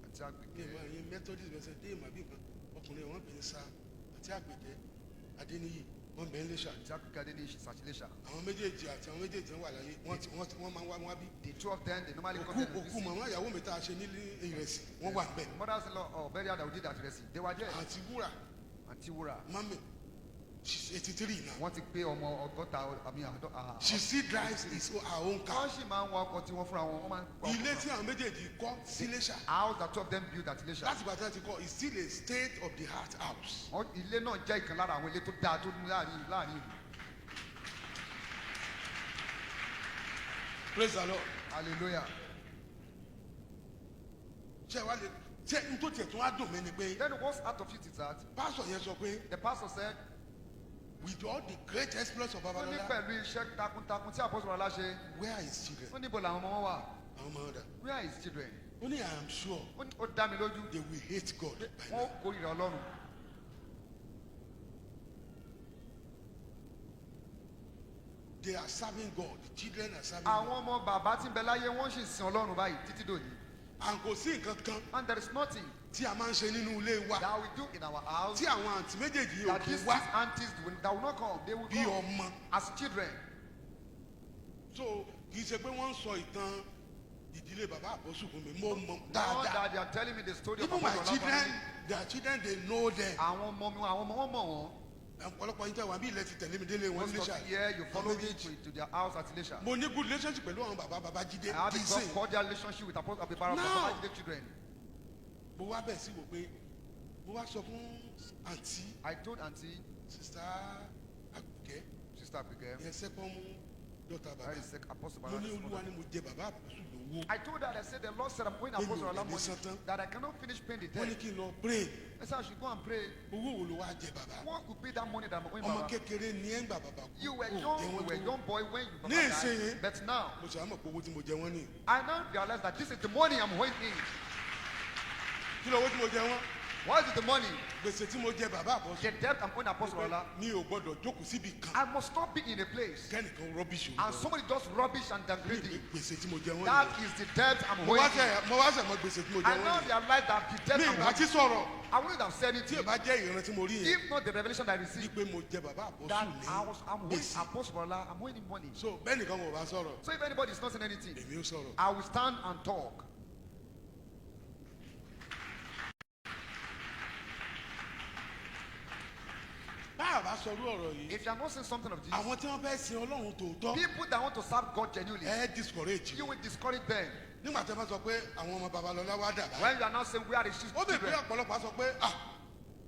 Àti ní Àpèkẹ́. ìmọ̀ ẹ̀yìn Methodist bẹ̀sẹ̀ Dame àbí nǹkan ọkùnrin wọn bẹ̀ ń sa àti Àpèkẹ́ Adéníyì wọ́n bẹ̀ ń Iléṣà. Àti Àpèkẹ́ Adéníyì Ṣàṣìlẹ́ṣà. Àwọn méjèèjì àti àwọn méjèèjì wà láyé, wọ́n máa ń wá wọn bí. The two of them, they normally Òkú come there and òkú visit. màmá ìyàwó mi tá a ṣe nílé ìrẹsì wọ́n wà bẹ́ẹ̀. Mothers-in-law or burial that we did at Ìrẹsì, they were there. Àti Wúrà Àǹtí Wúrà. mami, she's 83 now. Wọ́n ti pé ọmọ 60 àmì àádọ́. She still drives her own Wọ́n car. sì máa ń wa ọkọ̀ tí wọ́n fúnra wọn. Wọ́n máa ń wa ọkọ̀ Ilé fúnra tí àwọn méjèèjì kọ́ sí Iléṣà. House that two of them built at Iléṣà. Láti ìgbà tí wọ́n ti kọ́, it's still a state of the art house. Ilé náà jẹ́ ìkan lára àwọn ilé tó dáa tó ní láàrin ìlú. Praise the Lord. Hallelujah. Ṣé wàá lè ṣé n tó tiẹ̀ tún wá dùn mí ni pé Then what's out of it is that pásọ̀ yẹn sọ pé the pastor said, with all the great exploits of ó ní Babalola, pẹ̀lú iṣẹ́ takuntakun tí Apostle Babalola ṣe, where are his children? ó níbo làwọn ọmọ wọn wà? Àwọn ọmọ ọ̀dà. Where are his children? Ó ní I am sure Ó ní ó dá mi lójú. they will hate God by Wọ́n now. kórìíra Ọlọ́run. They are serving God. The children are serving God. Àwọn ọmọ bàbá tí ń bẹ láyé wọ́n sì sin Ọlọ́run báyìí títí dòní. And kò sí nǹkan kan And there is nothing tí a máa ń ṣe nínú ilé wa that we do in our house tí àwọn àǹtí méjèèjì yìí ò that kí these wá aunties that will not come. They will bí come ọmọ. as children. So kì í ṣe pé wọ́n ń sọ ìtàn ìdílé bàbá àpọ́sù fún mi, mo mọ̀ Not that dáadáa. they are telling me the story of Even my Apostle Babalola children, family. their children, they know them. Àwọn ọmọ mi, àwọn ọmọ wọn mọ̀ wọ́n. Ọ̀pọ̀lọpọ̀ yín tẹ̀ wá bí ilẹ̀ ti tẹ̀lé mi délé wọn Most ní of Iléṣà. here you follow me Méjèèjì. to their house at Iléṣà. Mo ní good relationship pẹ̀lú àwọn bàbá Babájídé I have a dísìn. cordial relationship with Apostle Babalola Now- Babajide children. Mo wá bẹ̀ sí wò pé mo wá sọ fún àǹtí I told auntie, Sister Àpèkẹ́ Sister Àpèkẹ́, yẹn second Dọ́tà bàbá. That is the Apostle Mo ní Balola's Olúwa mother. ni mo jẹ bàbá àpòsù lówó. I told her, I said, the Lord said, I'm owing Èmi ò Apostle Ola lè money san tán. that I cannot finish paying the Wọ́n ní debt. kí n lọ pray. I said, I should go and pray. Owó wo ló wá jẹ bàbá? What could be that money that I'm owing Ọmọ Baba? kékeré ni ẹ̀ ń gbà bàbá kú. You were Ó jẹ young, you wọ́n were lówó. young boy when you Baba Ní died. ìsinyìí. But now, Mo ṣe àmọ̀ pé owó tí mo jẹ wọ́n ní. I now realize that this is the money I'm owing him. Kí lówó tí mo jẹ wọ́n? What is the money? Gbèsè tí mo jẹ bàbá àpòsù. The debt I'm owing Apostle Ola. Mi ò gbọ́dọ̀ jókòó síbi kan. I must not be in a place Kẹ́nìkan rọ́bìṣì and somebody does rubbish and downgrade it. Gbèsè tí mo jẹ wọ́n That nìyẹn. is the debt I'm Mo owing wá him. ṣe mo wá ṣe mọ gbèsè tí mo jẹ I wọ́n now nìyẹn. realize that the debt Mi I'm ìbá owing, ti sọ̀rọ̀ I wouldn't have said tí it ò bá jẹ́ ìran tí mo rí yẹn. if not the revelation I received Wípé mo jẹ bàbá àpòsù that I was, I'm ní owing gbèsè. Apostle Ola, I'm owing him money. So bẹ́ẹ̀ nìkan mo bá sọ̀rọ̀. So if anybody is not saying anything, Èmi ó sọ̀rọ̀. I will stand and talk. Bá a bá sọrú ọ̀rọ̀ yìí. If you are not saying something of this, Àwọn tí wọ́n fẹ́ sin Ọlọ́run tòótọ́. people that want to serve God genuinely, Ẹ discourage. you will discourage them. Nígbà tí wọ́n bá sọ pé àwọn ọmọ Babalọ́lá wá dà báyìí. When you are not saying where is she's Ó bèbè children, ọ̀pọ̀lọpọ̀ á sọ pé ah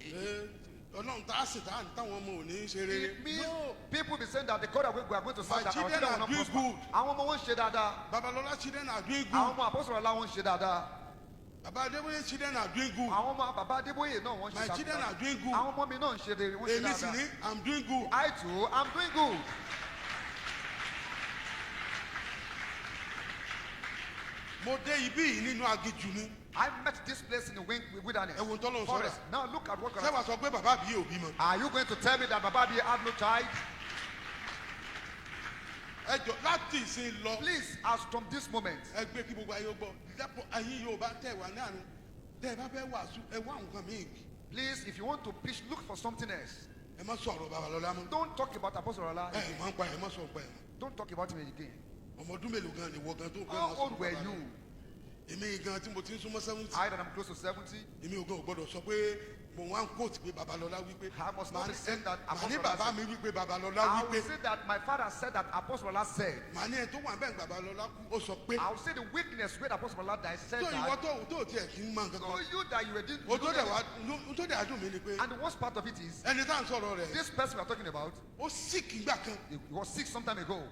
eh, Ọlọ́run tá a sì tá táwọn ọmọ ò ní ṣe rere. it means No. people be saying that the God that we are going to serve My that our children children will are not doing prosper. good. Àwọn ọmọ wọn ń ṣe dáadáa. Babalọ́lá children are doing Àwọn good. ọmọ Apostle Ola wọn ń ṣe dáadáa. Baba Adébóyè children are doing good. Àwọn ọmọ bàbá Adébóyè náà wọ́n ń ṣe My children dáadáa. are doing good. Àwọn ọmọ mi náà ń ṣe rere, wọ́n ń ṣe Èmi sì dáadáa. ní I'm doing good. I too, I'm doing good. Mo dé ibí yìí nínú aginjù ni. I met this place in the wilderness. Ẹ wo ohun t'Ọlọ́run sọ Forest. Now look at what God Ṣé wàá sọ pé bàbá àbíyè ò bímọ? Are you going to tell me that Baba Abiy had no child? Ẹ jọ láti ìsìn lọ. Please, as from this moment, Ẹ gbé kí gbogbo ayé ó gbọ́. Dẹ́pọ̀ ẹ̀yin yóò bá tẹ̀ wá ní àná. Tẹ́ ẹ bá fẹ́ wàásù ẹ wá nǹkan míì wí. please, if you want to preach, look for something else. Ẹ má sọ̀rọ̀ Babalọ́lá mọ́. Don't talk about Apostle Ola. Ẹ má pa ẹ má sọ̀rọ̀ pa ẹ mọ́. Don't talk about him again. Ọmọ ọdún mélòó gan ni wọ gan tó fẹ́ How máa old sọ̀rọ̀ were Babalọ́lá? you? Èmi gan tí mo ti ń súnmọ́ 70. I that am close to 70. Èmi ò gan ò gbọ́dọ̀ sọ pé mo wá ń kóòtù pé Babalọ́lá wípé. I must not Màá be saying that màá ní Apostle bàbá Ola mi wípé Babalọ́lá I wípé. will say that my father said that Apostle Ola said. Màá ní ẹ tó wà bẹ́ẹ̀ Babalọ́lá kú ó sọ pé. I will say the weakness where Apostle Ola died said Tó ìwọ that. tó tiẹ̀ kí n mọ nǹkan So kan. you that you were didn't. O tó dẹ̀ wá o tó dẹ̀ adùn mi ni pé And the worst part of it is, ẹni tá à ń sọ̀rọ̀ rẹ̀ this person we are talking about, ó sick ìgbà kan. he was sick some time ago.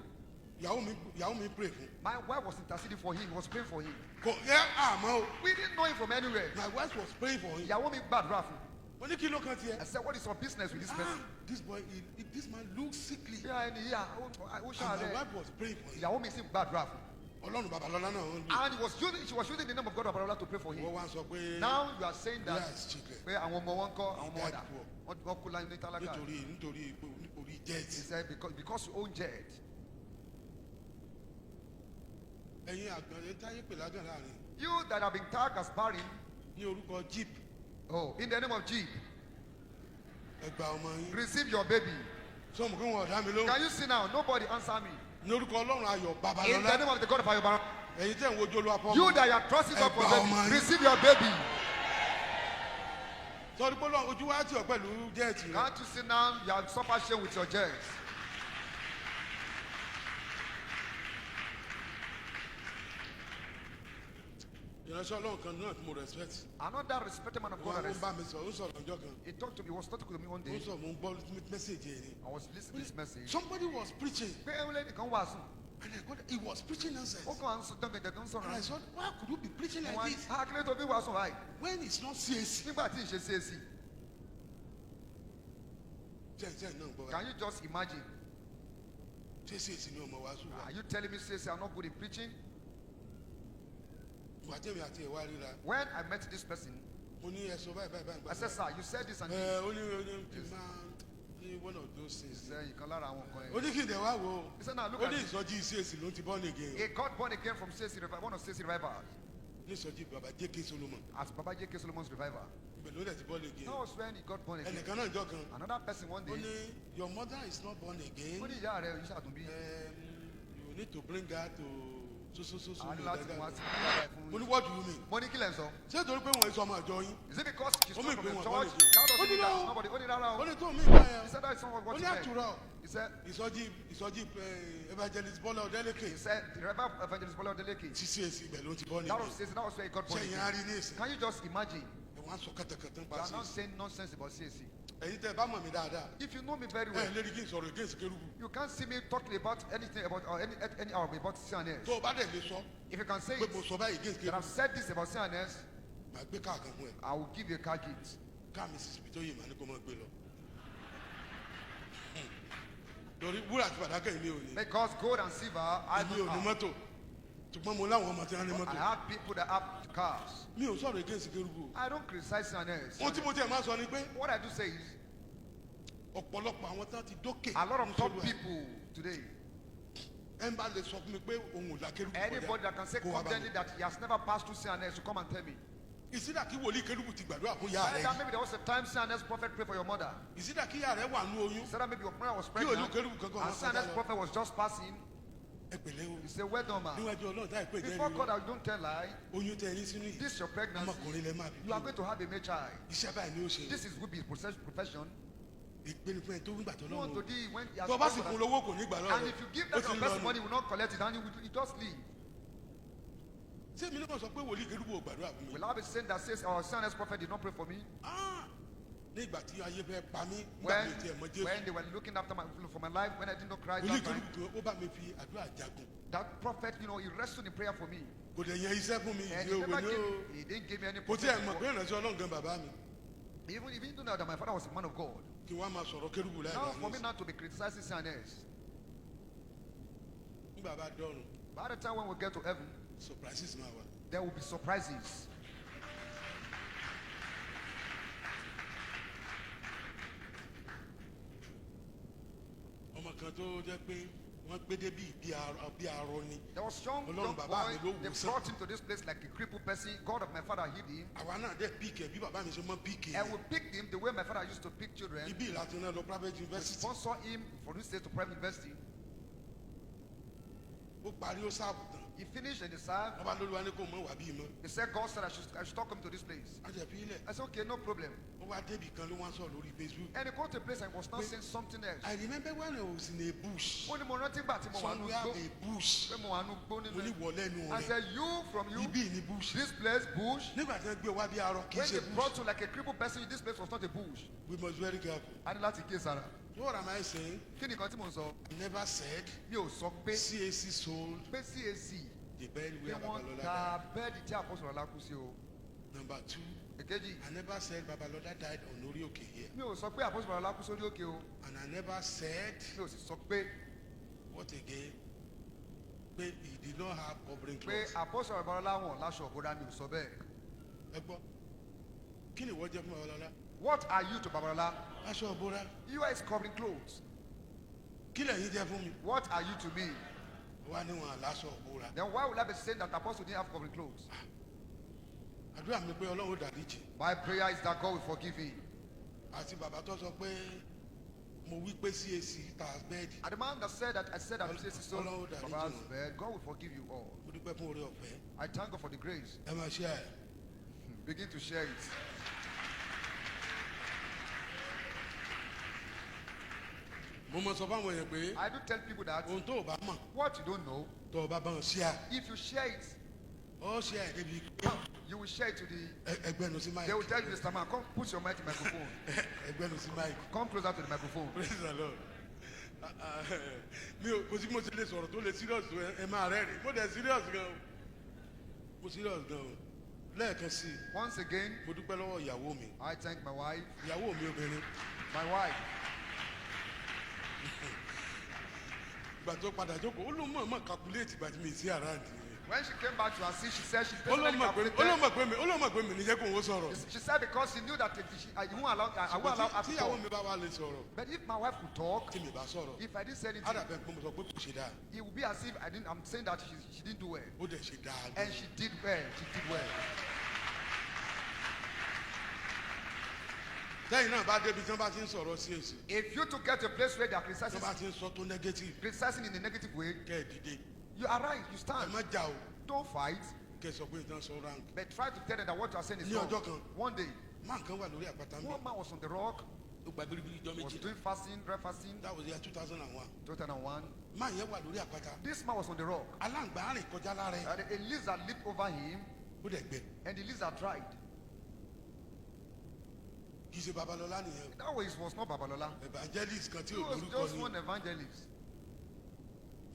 Ìyàwó mi pray fún. My wife was interceding for him, was praying for him. Kò yẹ àmọ́ o. We didn't know him from anywhere. My wife was praying for him. Ìyàwó mi gbàdúrà fún. Mo ní kí ló kan tiẹ̀. I said, what is your business with this person? Ah, this boy, this man looks sickly. Bí ẹni yíyá, ó And my ṣàárẹ̀. wife was praying for him. Ìyàwó mi sì gbàdúrà fún. Ọlọ́run Babalọ́lá náà ń lò. And he was using, she was using the name of God of Babalọlá to pray for Wọ́n him. wá sọ pé Now you are saying that where is children? pé àwọn ọmọ wọn kọ́, àwọn ọmọ He ọ̀dà. died poor. Wọ́n kú láyé ní tálákà. Nítorí nítorí He jet. said because you own jet. Ẹ̀yin àgbọ̀n ẹ̀ táyé pè lágàn láàrin. You that have been tagged as barren, Ní orúkọ jeep oh, in the name of Jeep, ẹ gba ọmọ yín. receive your baby. Sọ mọ̀ kí wọn ọ̀dá mi lóhùn. Can you see now? Nobody answer me. Ní orúkọ Ọlọ́run ayọ̀ In the Babalọ́lá. name of the God of Ayobara, Ẹ̀yin tẹ̀ ń wojú Olúwa pọ̀. you that you are trusting God for Ẹ gba ọmọ baby, yín. receive your baby. Sọ pé Ọlọ́run ojú wa tì ọ́ pẹ̀lú jet rẹ̀. Can't you see now? You have suffered shame with your jets. Ìránṣẹ́ Ọlọ́run kan náà tí mo respect. Another respected man of God, Wọ́n I ń bá respect. mi sọ, ó sọ̀rọ̀ ọjọ́ kan. He talked to me, he was talking to me one Ó day. sọ mo ń gbọ́ message yẹn ni. I was listening to this message. Somebody was preaching Pé ẹ lẹ́nìkan wàásù. and I got he was preaching nonsense. Ó kàn ń sọ dánganjẹ̀gàn ń And I sọ̀rọ̀. said, why could you be preaching like Wọ́n this á kílẹ̀ tó fi wàásù báyìí. when it's not CAC? Nígbà tí ìṣe CAC. Ṣé ṣé náà gbọ́ wa? Can you just imagine? Ṣé CAC ni ọmọ wàásù wa? Are you telling me CAC are not good in preaching? Ìgbà tẹ̀mí àti ẹ̀wá ríra, When I met this person, mo ní ẹ̀sọ́ báyìí báyìí báyìí. I said, sir, you said this and Ẹ this. ó ní ó ní kí n máa ní one of those He things. said, ìkan lára àwọn nǹkan Ó yẹn. ní kí n dẹ̀ wá wò ó. He said, now look Ó at ní this. ìsọjí CAC ló ti born again. He got born again from CAC revival, one of CAC revivals, Ní ìsọjí bàbá J.K. Solomon. as Baba J.K. Solomon's revival. Ibẹ̀ ló dẹ̀ ti born again. That was when he got born again. Ẹnìkan náà jọ kan. Another person one Ó day, ní your mother is not born again. ó ní ìyá rẹ̀ yìí ṣàtúnbí. You need to bring her to so so so so. A ní láti mú wá sí ìyá rẹ̀ Mo fún ní what do you mean? Mo ní kí lẹ̀ ń sọ? Ṣé torí pé wọ́n sọ ọmọ àjọ yín? Is it because she's Ó not mì from pé the wọ́n church? born again. That Ó doesn't ní mean that no. nobody. Ó ní rárá Ó o. ní tó mí ìgbà He yẹn. said that is not Ó what ní he meant. àtúrọ̀. He said, Ìsọjí evangelist Bọ́lá Ọdẹ́lẹ́kè. he said, the revival evangelist Bola Odeleke. Ti CAC ibẹ̀ ló ti born That again. was that was where he got born Ṣé ìyẹn á again. rí ní ìsìn? Can you just imagine? Ẹ wọ́n á sọ kàtàkàtà ń You pa are not CAC. saying nonsense about CAC. Ẹ̀yin tẹ́ ẹ bá mọ̀ mí dáadáa, If you know me very ẹ well, lè rí kí n sọ̀rọ̀ against kérúbù. you can't see me talking about anything about or any hour about C&S. Tó o bá dẹ̀ lè sọ If you can say pé mo it, sọ báyìí against that kérúbù, I've said this about C&S, màá gbé káàkan fún ẹ. I will give you a car gift. Ká mi sì tó yìí màá ní kó máa gbé lọ. Torí wúrà àti fàdákà èmi ò ní. Because gold and silver, I Èmi don't ò ní have. mọ́tò. Ṣùgbọ́n mo láwọn ọmọ tí wọ́n ní I mọ́tò. have people that have cars. Mi ò sọ̀rọ̀ against kérúbù. I don't criticize C&S. Ohun tí mo tiẹ̀ máa sọ ni pé What I do say is, ọ̀pọ̀lọpọ̀ àwọn tán ti dókè. a lot of top níṣòro ẹ̀. people today, Ẹ ń bá lè sọ fún mi pé òun ò la kérúbù kọjá. anybody that can say Kó wá bá mi. confidently that he has never passed through C&S to come and tell me. Ìsídà kí wòlíì kérúbù ti gbàdúrà fún ìyá Said rẹ̀. that maybe there was a time C&S prophet prayed for your mother. Ìsídà kí ìyá rẹ̀ wà nú oyún. Said that maybe your mother was Kí pregnant wòlíì kérúbù kankan and máa kọjá C&S lọ. prophet was just passing. Ẹ pẹ̀lẹ́ o. You say, well done, man. Níwájú Ọlọ́run táì pé jẹ́ Before ni God, o. I don't tell lie. Oyún tẹ ẹyin sínú yìí. This your pregnancy. Ọmọkùnrin lẹ máa bí. You are going to have a male child. Iṣẹ́ báyìí ni ó ṣe. This is will be profession. Ìpinnu fún ẹ tó ń gbà tó You want to lọ́wọ́. do when he has Tó o bá sì fún lówó kò ní gbà lọ́wọ́. And if you give Ó that ti ń lọ person nù. money, he will not collect it, and he just leave. Ṣé èmi náà sọ pé wòlíì kérúbù ò gbàdúrà fún mi? Will I be saying that says our C&S prophet did not pray for me? Ah! Ní ìgbà tí ayé fẹ́ pa mí, nígbà When, mi ò tiẹ̀ mọ Jésù. when they were looking after my for my life, when I didn't know Christ, Wòlíì that, time, kérúbù kan ó bá mi fi àdúrà jagun. that prophet, you know, he wrestled in prayer for me. Kò dẹ̀ yan iṣẹ́ fún mi, And ìwé he òwe never ni ó. gave, he didn't give me any Kò tiẹ̀ mọ̀ prophecy. pé ìránṣẹ́ Ọlọ́run gan bàbá mi. Even though that my father was a man of God. Kí wọ́n á máa sọ̀rọ̀ kérúbù láì Now dá for me ní. now to be criticizing C&S. Nígbà bá dọ̀run, By the time when we get to heaven, surprises máa wà. there will be surprises. Ọmọ kan tó jẹ́ pé wọ́n gbé débí bí arọ ni. There was young, Ọlọ́run young bàbá mi boy. ló They wò sàn. brought him to this place like a crippled person. God of my father healed him. Àwa náà dẹ̀ píìkì ẹ̀ bí bàbá mi ṣe mọ́ píìkì And ẹ̀. we picked him the way my father used to pick children. Ibi ìlàtí náà lọ private We university. sponsor him for this state to private university. Ó parí ó sáàbù tán. He finished and he served. Wọ́n bá lóluwa ní kó mọ̀ wá bí mọ́. He said, God said I should talk him to this place. A jẹ̀ fi ilẹ̀. I said, okay, no problem. Ó wá débì kan ló wá ń sọ̀rọ̀ lórí Facebook. And he got to a place and was now Wait. saying something else. I remember when I was in a bush. Ó ní mo rántí gbà tí mo wà nù Somewhere gbó. a bush. Pé mo wà nù gbó Mo ní nínú. wọ̀ lẹ́nu I rẹ̀. said, you from you, Ibi ni bush. this place, bush. Nígbà tí wọ́n gbé wá bí arọ kì í When ṣe they bush. brought you like a crippled person, this place was not a bush. We must be very careful. A ní láti kíyè sára. What am I saying? Kí ni nǹkan tí mò ń sọ? I never said Mi ò sọ pé CAC sold pé CAC the bed pé where wọ́n Babalola ta died. bẹ́ẹ̀dì tí àpọ́sọ̀rọ̀ alákú sí o. Number two, Èkejì, I never said Babalola died on Orí Òkè here. mi ò sọ pé àpọ́sọ̀rọ̀ alákú sórí òkè o. And I never said Mi ò sì sọ pé what again? Pé he did not have covering pé cloth. àpọ́sọ̀rọ̀ babalọ́lá wọn láṣọ òbúra mi ò sọ bẹ́ẹ̀. Ẹ gbọ́, kí ni ìwọ jẹ́ fún Babalola? What are you to Babalola? Aṣọ ìbora. You are his covering clothes. Kí lẹ̀yin jẹ́ fún mi? What are you to me? Wá níwọ̀n aláṣọ ìbora. Then why would I be saying that apostle didn't have covering clothes? Àdúrà mi pé Ọlọ́run ó dáríjì. My prayer is that God will forgive him. Àti bàbá tó sọ pé mo wí pé CAC ta bẹ́ẹ̀dì. And the man that said that I said that CAC sold Ọlọ́run ó dáríjì Baba's wọn. bed, God will forgive you all. Mo dúpẹ́ fún oore ọ̀fẹ́. I thank God for the grace. Ẹ máa ṣe ẹ̀. Begin to share it. Mo mọ sọ fáwọn èèyàn pé I do tell people that ohun tó o bá mọ̀ what you don't know, tó o bá bá wọn ṣe à. if you share it, Ó ṣe ẹ̀ débi pé you will share it to the. ẹgbẹ́nu sí They will máìkì. tell you, Mr. Man, come put your mic to the microphone. Ẹgbẹ́nu sí máìkì. Come closer to the microphone. Praise the Lord. Ah, ah, Mi ò kò sí mo ti lè sọ̀rọ̀ tó lè serious tó ẹ máa rẹ́rìn. Mo dẹ̀ serious gan o. Mo serious gan o. Lẹ́ẹ̀kan sí i, Once again, mo dúpẹ́ lọ́wọ́ ìyàwó mi. I thank my wife. Ìyàwó mi obìnrin. My wife. Ìgbà tó padà jókòó, ó ló mọ̀ mọ̀ calculate ìgbà tí mi sí around ni. When she came back to her seat, she said she Ó ló personally mọ̀ pé ó ló calculated. mọ̀ pé mi ó ló mọ̀ pé mi ní jẹ́ kó òun sọ̀rọ̀. She said because she knew that if she, I won't allow, I won't allow her Tí to ìyàwó talk. mi bá wà lè sọ̀rọ̀, But if my wife could talk, tí mi bá sọ̀rọ̀, if I didn't say á anything, dàbẹ̀ pé mo sọ pé kò ṣe dáa. it would be as if I didn't. I'm saying that she didn't do well, Ó dẹ̀ ṣe dáa and gan. she did well. She did well. Tẹ́yìn náà bá débi tí wọ́n bá ti ń sọ̀rọ̀ CAC, If you to get to a place where they are tí wọ́n criticizing, bá ti ń sọ tó negative, criticizing in a negative way, kẹ́ ẹ̀ dìde. you arise, you Ẹ stand. má jà o, Don't fight, kẹ́ ẹ sọ pé ìtàn sọ rank. but try to tell them that what you are saying is Ní wrong. ọjọ́ kan. One day, Máa kan wà lórí àpáta mi. one man was on the rock, Ó gba biribiri ijọ́ was méjì. doing fasting, dry fasting, That was year 2001. 2001. Máa yẹn wà lórí àpáta. This man was on the rock. Aláǹgbá rìn kọjá lára ẹ̀. And a lizard leaped over him, Ó dẹ̀ gbẹ. and the lizard tried. Kì í ṣe Babalọlá nìyẹn o. That was not Babalola. Evangelist kan tí He ò was lórúkọ just ni. one evangelist.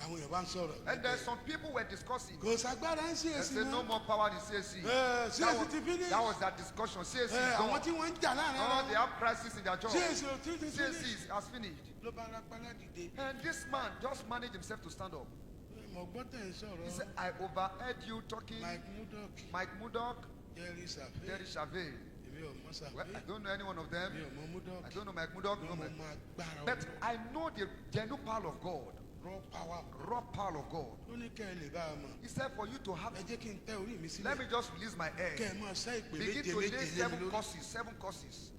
Àwọn èèyàn bá ń sọ̀rọ̀. And there's some people were discussing. Kò sagbára ń They CAC said no mọ́. more power in CAC. Eh, That CAC was, ti finish. that was their discussion. CAC is Ẹ, àwọn gone. tí wọ́n ń jà láàrin Oh, ara they wọn. have crisis in their church. CAC ò tí ti CAC finish. has finished. Ló bá rápálá dìde. And this man just managed himself to stand up. Mo gbọ́ tẹ̀ ń He sọ̀rọ̀. said, I overheard you talking. Mike Mudok, Mike Mudok, Jerry Safe. Jerry Chavez. Èmi ò mọ Well, Safe. I don't know any one of them. Mi ò mọ Mudok. I don't know Mike Mudok. No, Mo Mike. mọ agbára But Ọlọ́run. I know the genuine power of God, Raw power. raw power of God. Ó ní kẹ́ ẹ lè bá a mọ̀. He said, for you to have, Ẹ jẹ́ kí n tẹ orí mi let me sílẹ̀. just release my Kẹ́ head. ẹ máa ṣẹ́ ìpè Begin méje to méje lay lé mi seven lórí. courses, seven courses.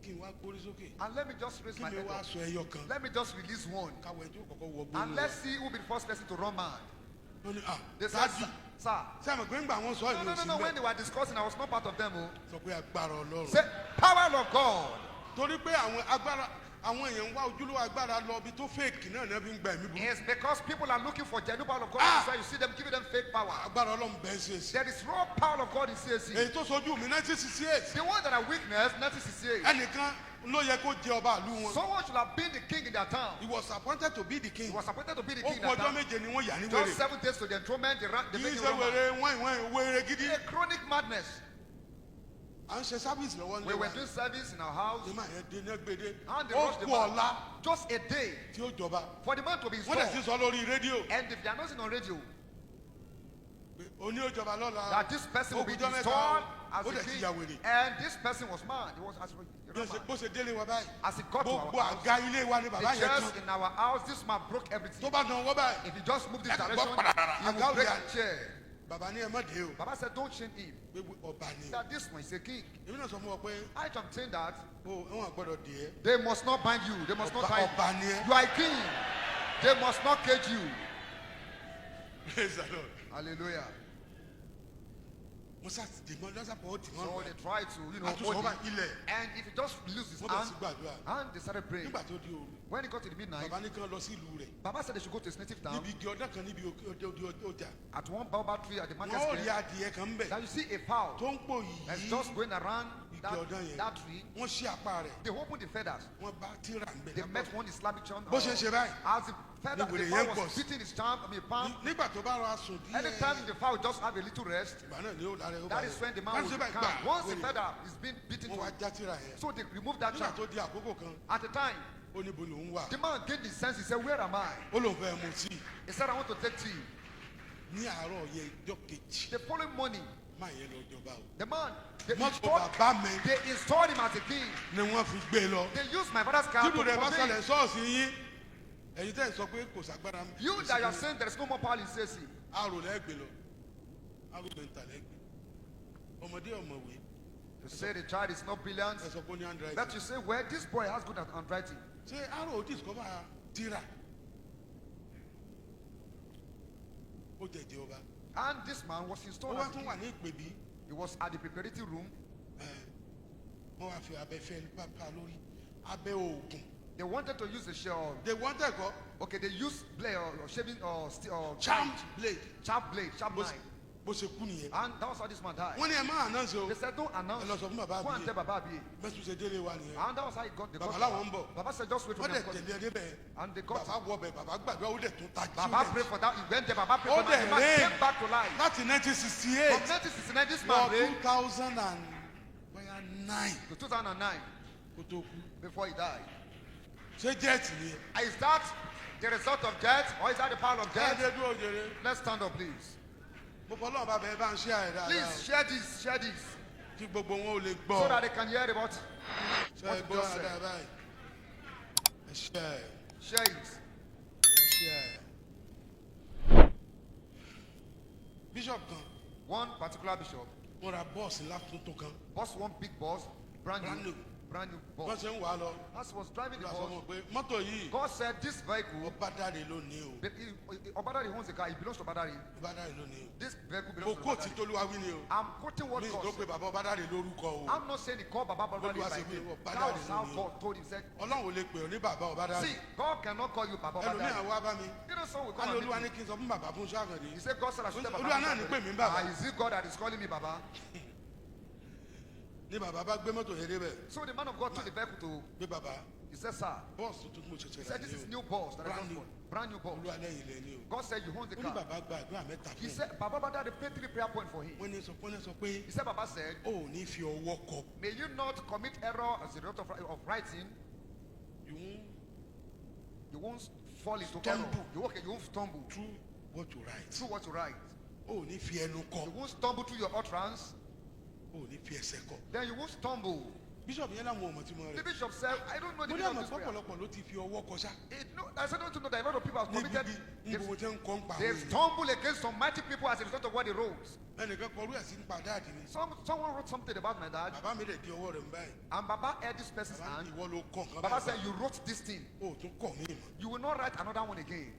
Kí n wá gbórí sókè. And let me just raise Kí my mi head wá up. sọ ẹyọ kan. Let me just release one. Káwọ ẹni tó kọ́kọ́ wọ gbóná. And let's see who will be the first person to run mad. Ó ní ah They said, dájú. sir. Ṣé àmọ̀ pé ńgbà wọn sọ No, ìlú no, no, no. òsì When bẹ́ẹ̀? they were discussing, I was not part of them. Oh. Sọ pé agbára Ọlọ́run. Say, power of God. Torí pé àwọn agbára àwọn èèyàn ń wá ojúlówó agbára lọ ibi tó fake náà ní wọ́n fi ń gba ẹ̀mí burúkú. It's because people are looking for genuine power of God. Ah! That's why you see them giving them fake power. Agbára Ọlọ́run bẹ́ẹ̀ ṣe sí. There is raw power of God in CAC. Èyí tó sojú mi 1968. The one that I witnessed, 1968, Ẹnìkan ló yẹ kó jẹ ọba ìlú wọn. someone should have been the king in their town. He was appointed to be the king. He was appointed to be the Ó king in kú their ọjọ́ town. méje ni wọ́n yà ní Just wèrè. 7 days to the enthronement, they Kì í make him ṣe run mad. wèrè wọ́n ìwọ̀n wèrè gidi. A chronic madness. À ń ṣe sábìsì lọ́wọ́ We nílé were wa. doing service in our house, Ní màá yẹn dé ní gbèdé. and they Ó rushed the kú man. ọ̀la Just a day tí ó jọba. for the man to be Wọ́n dẹ̀ sí installed. sọ lórí rédíò. And if they are not on radio, Pé Oní ó jọba lọ́la. that this person will be Ó kú ọjọ́ mẹ́ta installed o. as Ó the dẹ̀ ti king. ya wèrè. And this person was mad. He was as, Bí ó ṣe- Bó ṣe délé wa báyìí. as he got to our Gbogbo house, àga ilé wa ni the bàbá yẹn chairs kan. in our house, this man broke everything. Tó bá dán ọwọ́ báyìí. If he just moved this Ẹ kàn gbọ́ direction, pàràrà, he àga will ò break yá. the chair. Bàbá ní ẹ má dé o. Baba said, don't chain him. Pé ọba ni. That this one is a king. Èmi náà sọ fún ọ pé I am saying that o wọn gbọ́dọ̀ dè é. they must not bind you. They must not Ọba tie you. ọba ni ẹ. You are a king. They must not cage you. Praise the Lord. Hallelujah. Mo sá ti dè mọ́ lọ́sàpọ̀ ó dì So mọ́. they try to, Àtúnṣe hold ọba him. ilẹ̀. And if he just loses his Wọ́n bẹ̀rẹ̀ sí hand, gbàdúrà. and they started praying. Nígbà tó di òru, When he got to the midnight, bàbá ní kí wọ́n lọ sí ìlú rẹ̀. Baba said they should go to his native town Níbi igi ọdẹ kan níbi òkè ọdẹ ọdẹ ọjà. at one baobab tree at the market Wọ́n ó rí square. adìẹ kan ń bẹ̀ Now you see a fowl tó ń pò that's yìí just going around igi that, ọdẹ yẹn. that tree. Wọ́n ṣí apá rẹ̀. They opened the feathers. Wọ́n bá tíra ń bẹ̀. They met one Islamic charm. Bó ṣe ń ṣe báyìí. As the feather, Ni wèrè the yẹn fowl pọ̀ was sí. beating his charm, I mean, palm. Nígbà tó bá rọra sùn díẹ̀. Anytime the fowl just have a little rest, Ìgbà náà ni ó lára ẹ̀ ó that balẹ̀. is when the man Láti will ṣe be báyìí, calm. gbà, Once the wèrè. feather is being beaten Wọ́n wá to, já tíra yẹn. so they removed that Nígbà charm. tó di àkókò kan, At the time, ó níbo lòún wà. the man gained his sense. He said, "Where am I?" Ó lòun fẹ́ mu tíì. He said, "I want to take tea." Ní àárọ̀ yẹn ìjọ kejì, The following morning, máa yẹn lọ jọba o. the man they Mọ́tò installed, bàbá mi they installed him as a king. ni wọ́n fi gbé lọ. They used my father's car Tírú to rẹ̀ bá convey. ṣẹlẹ̀ ṣọ́ọ̀ṣì yín, ẹ̀yin tẹ́ ẹ̀ sọ pé kò sàgbára mi. You that you are saying there is no more power in CAC. Arò lẹ́gbẹ̀ẹ́ lọ. Arò mẹ́ta lẹ́gbẹ̀ẹ́. Ọmọdé ọ̀mọ̀wé You say the child is not brilliant. ẹ sọ pé ó ní handwriting. But you say, well, this boy has good handwriting. Ṣé arò discover tíra? Ó jẹ̀jẹ̀ ọba. And this man was Ó installed wá as a tún king. wà ní ìpèbí. He was at the preparatory room. Wọ́n wá fi abẹ fẹ́ pápá lórí. Abẹ oògùn. They wanted to use a shell. They wanted kọ́ Okay, they used blade or shaving or, or charmed blade. sharp blade, sharp Bó knife. bó ṣe kú nìyẹn. And that was how this man died. Wọ́n ní ẹ má announce o. They said, don't announce. Ẹ lọ sọ fún bàbá Go and Abiye. tell Baba Abiye. Bẹ́sù ṣe délé wa nìyẹn. And that was how he got the Bàbá làwọn ń bọ̀. Baba said, just wait for Wọ́n me. dẹ̀ I'm coming. tẹ̀lé ẹ débẹ̀. And they got Bàbá him. wọ bẹ̀, bàbá gbàdúrà ó dẹ̀ tún tají. ó Baba dẹ̀ prayed for that. He went there. Baba prayed Ó for that. dẹ̀ The man reign. came back to life. Láti 1968 From 1969, this wọ man reigned 2009 to 2009 kó tó kú. before he died. Ṣé jẹ́ẹ̀tì ni? Is that the result of death or is that the power of death? Ẹ dúró jèrè. Let's stand up, please. Mo fọ́ lọ́wọ́ bàbá ẹ bá ń ṣe àìdáadáa. Please share this, share this, Kí gbogbo wọn ò lè gbọ́. so that they can hear about Ṣé ẹ what you gbọ́ just said. dáadáa báyìí? Ẹ ṣe ẹ̀. Share it. Ẹ ṣe ẹ̀. Bishop kan, One particular bishop wọ́n ra bọ́ọ̀sì ńlá tuntun kan. bought one big bus, brand Brand new, new. brand new Bọ́n bus. ṣe ń wà á lọ. As he was driving the Olúwa sọ fún bus, un pé mọ́tò yìí God said, "This vehicle, Ọbádáre ló ní o. Obadari owns the car. It belongs to Obadari. Ọbádáre ló ní o. This vehicle Mo belongs to kó tí Obadari." Tolúwa wí ni o. I'm quoting what Mi ì God tó pe said. bàbá Ọbádáre lórúkọ o. I'm not saying he called Baba Obadari Olúwa by ṣe wí, name. Obadari That was how ló ní o. God told him. He said, Ọlọ́run ò lè pè ọ́ ní bàbá Ọbádáre. "See, God cannot call you Baba Ẹlòmíì Obadari. wá bá mi. You know, someone will A come ní and Olúwa meet ní me. kí n sọ fún bàbá fún Ṣáàkàndé. He said, God said I should tell Baba. Olúwa náà ní pè mí bàbá. Ah, is it God that is calling me Baba? Ní bàbá bá gbé mọ́tò yẹn débẹ̀. So the man of God took the vehicle to, Gbé bàbá he said, "Sir," bọ́ọ̀sì tuntun tí mo ṣẹ̀ṣẹ̀ he rà said, "This ní is o. new bus that I Brand just new. bought. Brand new bus." Olúwa lẹ́yìn lẹ́ ní o. God said, "You own the Ó ní car." bàbá gba àdúrà mẹ́ta He fún un. said, Baba Baba, they prayed three prayer points for him. Wọ́n ní sọ pé He said, Baba said, o ò ní fi ọwọ́ kọ. "May you not commit error as a result of writing. You won't You won't fall into Stumble. error. You won't stumble through what you write. through what you write. O ò ní fi ẹnu kọ. You won't stumble through your utterance. O ò ní fi ẹsẹ̀ kọ. Then you won't stumble." Bishop yẹn làwọn ò mọ̀ tí mo The rẹ̀. bishop said, "I don't know the Mo ní meaning of àmọ̀ this prayer." pọ̀pọ̀lọpọ̀ ló ti fi ọwọ́ kọ ṣá. No, I said, "Don't you know that a lot of people have Níbi committed, bí they've, gbogbo tẹ́ ń kọ́ ń pa àwọn they've èèyàn. stumbled against some mighty people as a result of what they wrote." Ẹnìkan kọrú ẹ̀ sí nípa dáàdì ni. Someone wrote something about my dad, Bàbá mi lè di ọwọ́ rẹ̀ ń báyìí. and Baba held this person's Bàbá hand. ìwọ ló kọ nǹkan Baba báyìí. said, "You wrote this thing. O ò tún kọ̀ mí mọ́. You will not write another one again."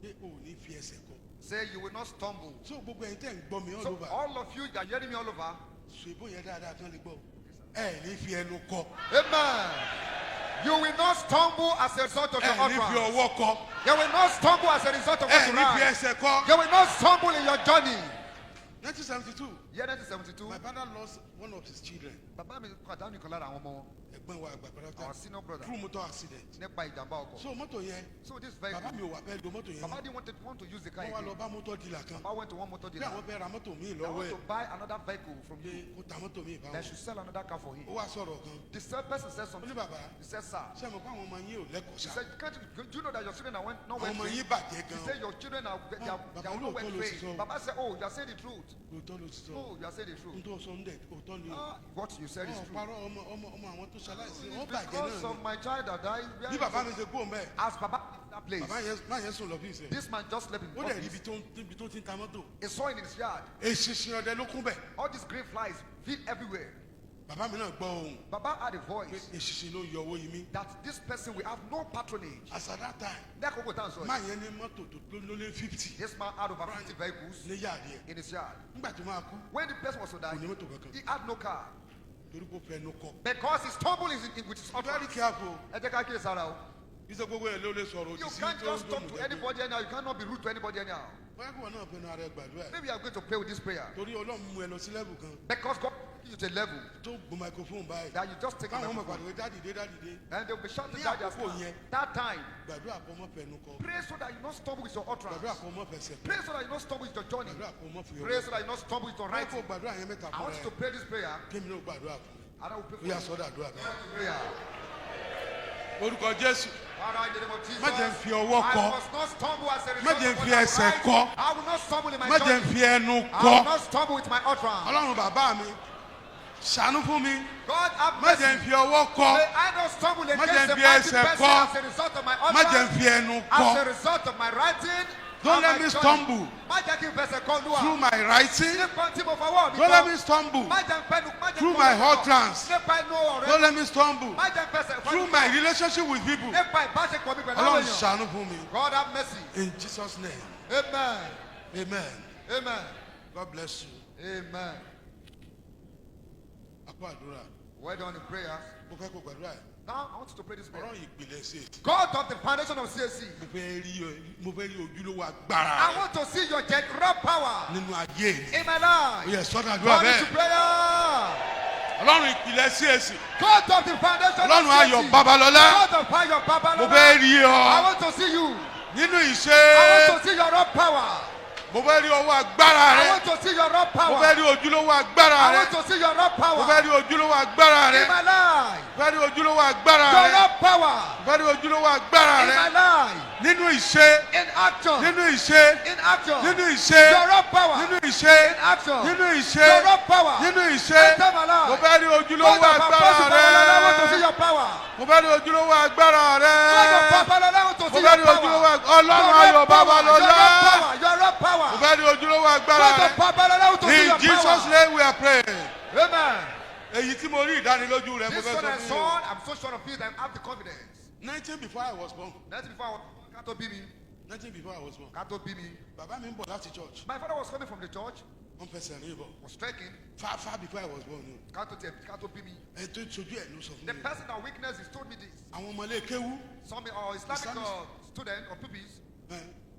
Pé o ò ní fi ẹsẹ̀ kọ. Say, "You will not stumble." So gbogbo ẹ̀yin tẹ́ ń gbọ́ mi all So over. all of you that are hearing me all over, Sọ ìbò yẹn dáadáa kán lè gbọ́. Ẹ ní fi ẹnu kọ. amen. You will not stumble as a result of Ẹ your ní fi utterance. ọwọ́ kọ. You will not stumble as a result of what Ẹ you ní fi write. ẹsẹ̀ kọ. You will not stumble in your journey. 1972, Year 1972, my father lost one of his children. Bàbá mi pàdánù ìkan lára àwọn ọmọ wọn, Ẹ̀gbọ́n wa àgbà our pàtàkì. senior brother, Through motor accident. nípa ìjàmbá ọkọ̀. So mọ́tò yẹn, So this bàbá vehicle, mi ò wá fẹ́ lo mọ́tò yẹn Baba mọ́. didn't want to use the car Wọ́n wá lọ again. bá mọ́tò dealer kan. Baba went to one motor Bí dealer. àwọn fẹ́ ra mọ́tò míì They lọ́wọ́ want ẹ̀. to buy another vehicle from Pé you. kó ta mọ́tò míì bá They wọn. should sell another car for him. Ó wá sọ̀rọ̀ kan. The same person said Ó ní something. bàbá, He said, "Sir," ṣé ẹ mọ̀ pé àwọn ọmọ yín ò lẹ́kọ̀ọ́ he ṣá? said, "Can't you, do you know that your children are not Àwọn well ọmọ trained?" yín bàjẹ́ He gan-an. said, "Your children are, they are, Bàbá they are not well lóòótọ́ ló sì trained." sọ. Baba said, "Oh, you are saying the truth. Òótọ́ ló ti sọ. Oh, you are saying the N truth. tó sọ ń dẹ̀ òótọ́ ni o. Ah, what you said is Ọ̀ true. parọ́ ọmọ ọmọ ọmọ àwọn tó ṣaláìsí. Wọ́n bàjẹ́ Because náà of ni. my child that died, where Bí is bàbá it?" mi ṣe kúrò ńbẹ̀, As Baba left that place, bàbá yẹn má yẹn sùn lọ́fíìsì ẹ̀. this man just slept in Ó dẹ̀ rí office. ibi tó ti ń ta mọ́tò. He saw in his yard Eṣinṣin ọdẹ ló kún bẹ̀. all these green flies feel everywhere. Bàbá mi náà gbọ́ ohùn Baba had a pé voice eṣinṣin ló ń yọ owó yìí mí. that this person will have no patronage. As at that time, Lákòókò tá à ń sọ má yìí, yẹn ní mọ́tò tó ló lé 50 this man had over 50 vehicles ní yàrá ẹ̀. in his yard. Nígbà tó máa kú, When the person was to kò die, ní mọ́tò kankan he had no car torí kó fẹnu kọ. because his stumble is with his Very utterance. careful. Ẹ jẹ́ ká kíyè sára o. Iṣẹ́ gbogbo ẹ̀ ló lè sọ̀rọ̀ òdì You sí can't tó just ń talk dùn to jẹ́ pé. anybody anyhow. You cannot be rude to anybody anyhow. Bóyá kí wọn náà fẹnu ara ẹ gbàdúrà ẹ̀. Maybe you are going to pray with this prayer Torí Ọlọ́run mú ẹ lọ sí level kan because God gives you to a level tó gun microphone báyìí. that you just take a Káwọn ọmọ microphone pàdé dáàdì dé dáàdì dé. and they will be shouting Ní that àkókò yẹn. that time. Gbàdúrà kó mọ́ fẹnu kọ. Pray so that you not stumble with your Gbàdúrà utterance. kó mọ́ fẹsẹ̀ kọ. Pray so that you not stumble with your journey. Gbàdúrà kó mọ́ fi Pray ọwọ́. so that you not stumble with your Bóyá kó writing. gbàdúrà yẹn mẹ́ta I fún want you ẹ. to pray this prayer Kémi náà gbàdúrà fún ẹ. and I will pray Ó for yá you. sọ́dọ̀ àdúrà bẹ́ẹ̀. Prayer. Orúkọ Jésù. Father, in the name of Jesus, Má jẹ́ n fi ọwọ́ I kọ. must not stumble as a Má result jẹ́ n of what fi I ẹsẹ̀ write. kọ. I will not stumble in my Má jẹ́ n journey. fi ẹnu I will kọ. not stumble with my utterance. Ọlọ́run bàbá mi, ṣàánú fún mi. God have Má jẹ́ n mercy. fi ọwọ́ kọ. May I not stumble Má jẹ́ against n the fi mighty ẹsẹ̀ person kọ. as a result of my Má jẹ́ n utterance, fi ẹnu as a kọ. result of my writing. Don't and let my me journey. stumble Má jẹ́ kí n fẹsẹ̀ kọ Olúwa. through my writing. Nípa tí mo fọwọ́ mi Don't let kọ. me stumble Má jẹ́ n fẹnu- má jẹ́ n through fọwọ́ my mi kọ. utterance. Nípa inú ọ̀rẹ́. Don't let me stumble Má jẹ́ n fẹsẹ̀ through fẹnu my kọ. relationship with people. Nípa ìbáṣepọ̀ mi pẹ̀lú àwọn Ọlọ́run èèyàn. ṣàánú fún mi. God have mercy. In Jesus' name. Amen. Amen. Amen. God bless you. Amen. Àpò àdúrà. Well done in prayers. Mo fẹ́ kó gbàdúrà ẹ̀. Now I want you to pray this prayer. Ọ̀rọ̀ ìpìlẹ̀ ṣe. God of the foundation of CAC, Mo fẹ́ rí mo fẹ́ rí ojúlówó agbára I rẹ want to see your general power nínú ayé mi. in my Ó life. yẹ sọ́dọ̀ àdúrà God bẹ́ẹ̀. into prayer. Ọlọ́run ìpìlẹ̀ CAC. God of the foundation of Ọlọ́run ayọ̀ CAC. Babalọ́lá. God of Ayọ̀ Babalọlá. Mo fẹ́ rí I ọ want to see you. nínú I ìṣe. want to see your raw power. Mo fẹ́ rí ọwọ́ agbára I rẹ. want to see your raw Mo power. fẹ́ rí ojúlówó agbára I rẹ. want to see your raw Mo power fẹ́ rí ojúlówó agbára rẹ. in my life. Mo fẹ́ rí ojúlówó agbára Your rẹ. raw power Mo fẹ́ rí ojúlówó agbára in rẹ. my life. Nínú ìṣe. In action. Nínú ìṣe. In action. Nínú ìṣe. Your raw power Nínú ìṣe. in action. Nínú ìṣe. Your raw power. Nínú ìṣe. Enter my life. Mo fẹ́ rí ojúlówó God of agbára Apostle Babalola, I want to see rẹ. your power. Mo fẹ́ rí ojúlówó agbára rẹ. God of Babalola, I want to Mo see fẹ́ your rí power. ojúlówó Ọlọ́run Your ayọ̀ raw power, your Babalọ́lá. raw power, your raw power. Mo fẹ́ rí ojúlówó agbára God of rẹ. Babalola, I want to see In your Jesus' power. name we are praying. Amen. Èyí tí mo rí ìdánilójú rẹ̀ mo This fẹ́ one sọ I fún yín. saw, I'm so sure of it, I have the confidence. 19 before I was born. 19 before I was, ká tó bí mi, 19 before I was born. ká tó bí mi. Bàbá mi ń bọ̀ láti church. My father was coming from the church, Wọ́n fẹsẹ̀ rìn bọ̀. was trekking, Far far before I was born ni o. ká tó tiẹ̀- ká tó bí mi. Ẹ tó sojú ẹ̀ ló sọ fún The mi. person that witnessed this told me this. Àwọn ọmọ ilé kéwú. Some Islamic Islamic- student or pupils, Ẹ,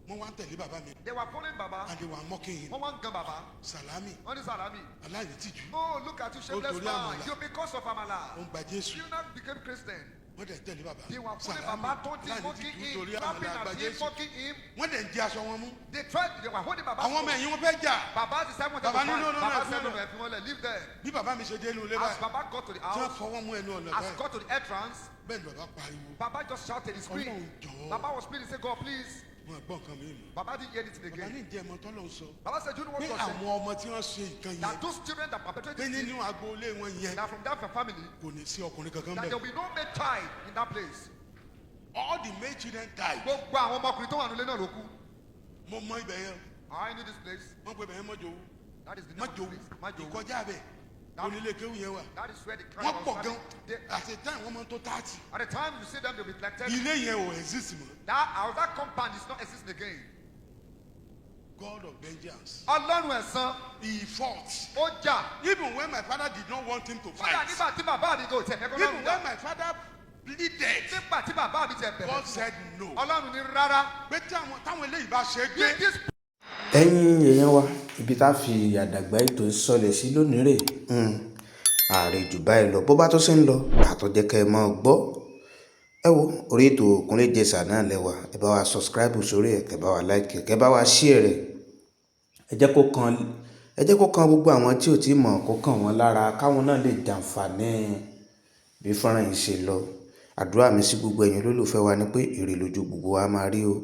Wọ́n wá ń tẹ̀lé bàbá mi They were following Baba. and they were mocking him. Wọ́n wá ń gan Baba. Salami Wọ́n ní Salami. aláìní tìjú. Oh, look at you, shameless torí man. àmàlà. You because of Ó Amala. ń gba Jésù. You now became Christian. Wọ́n dẹ̀ tẹ̀lé bàbá. They were following Salami Baba, taunting, aláìní mocking tìjú him, torí clapping àmàlà gba at him, Jésù. mocking him. Wọ́n dẹ̀ ń di aṣọ wọn mú. They tried, they were holding Baba. Àwọn ọmọ ẹ̀yìn wọn fẹ́ jà. Baba decided wanted Baba, to no, fight. no, no, Baba no, said, no, no, no. ẹ fi wọ́n lẹ̀, leave them. Bí bàbá mi ṣe dé inú ilé As báyìí, Baba got to the tí wọ́n house, fọwọ́ mú ẹnu ọ̀nà as báyìí, got to the entrance, bẹ́ẹ̀ ni bàbá pariwo. Baba just shouted, he screamed. Ọlọ́run jọ̀ọ́. Baba was pleading, he said, "God, please." Wọn gbọ́ nǹkan mi mọ̀. Baba didn't hear anything Bàbá ní again. ìjẹ́ ẹ̀mọ́ tọ́lọ́ ń sọ. Baba said, "Do you know what Pé God said? àwọn ọmọ tí wọ́n ṣe nǹkan yẹn, That those children that perpetrated pé this thing, nínú agboolé wọn yẹn that from that family, kò ní sí ọkùnrin kankan that bẹ́ẹ̀. there will be no male child in that place." All the male children died. Gbogbo àwọn ọmọkùnrin tó wà nílé náà ló kú. Mo mọ ibẹ̀ yẹn. I knew this place. Wọ́n pe ibẹ̀ yẹn Mọ́jọ́wú. That is the name of the Mọ́jọ́wú. place. Majowu. Ìkọjá bẹ̀. Onílé kéwù yẹn wà. That is where the crowd Wọ́n was pọ̀ gan. standing. At the time wọ́n máa ń tó 30. At the time you see them, they'll be like 30. Ilé yẹn ò exist mọ́. That house, that compound is not existing again. God of vengeance. Ọlọ́run ẹ̀san, He fought. ó jà. Even when my father did not want him to Kódà fight. nígbà tí bàbá mi kò tẹ̀ fẹ́ kó Even lọ́run jà. when my father pleaded, Nígbà tí bàbá mi tẹ̀ bẹ̀rẹ̀. God said no. Ọlọ́run ní rárá. Pé táwọn eléyìí bá ṣe gbé. If this Ẹ̀yin èèyàn wa, ibi tá a fi àdàgbà ètò sọlẹ̀ sí lónìí rè. Ààrẹ jù báyìí lọ, bó bá tó ṣe ń lọ àtọ̀jẹ́ kẹ́ ẹ mọ́ gbọ́. Ẹ wo orí ètò Kúnlé Ìjẹ̀ṣà náà lẹ́wà. Ẹ bá wa subscribe sórí ẹ̀, kẹ́ bá wa like ẹ̀, kẹ́ bá wa share rẹ̀. Ẹ jẹ́ kó kan gbogbo àwọn tí ò tí mọ̀, kó kàn wọ́n lára, káwọn náà lè jàǹfààní bí fọ́nrán yìí ṣe lọ. Àdúrà mi sí gbogbo ẹ̀yin olólùfẹ́ wa ni pé ire lójú gbogbo wa máa rí o.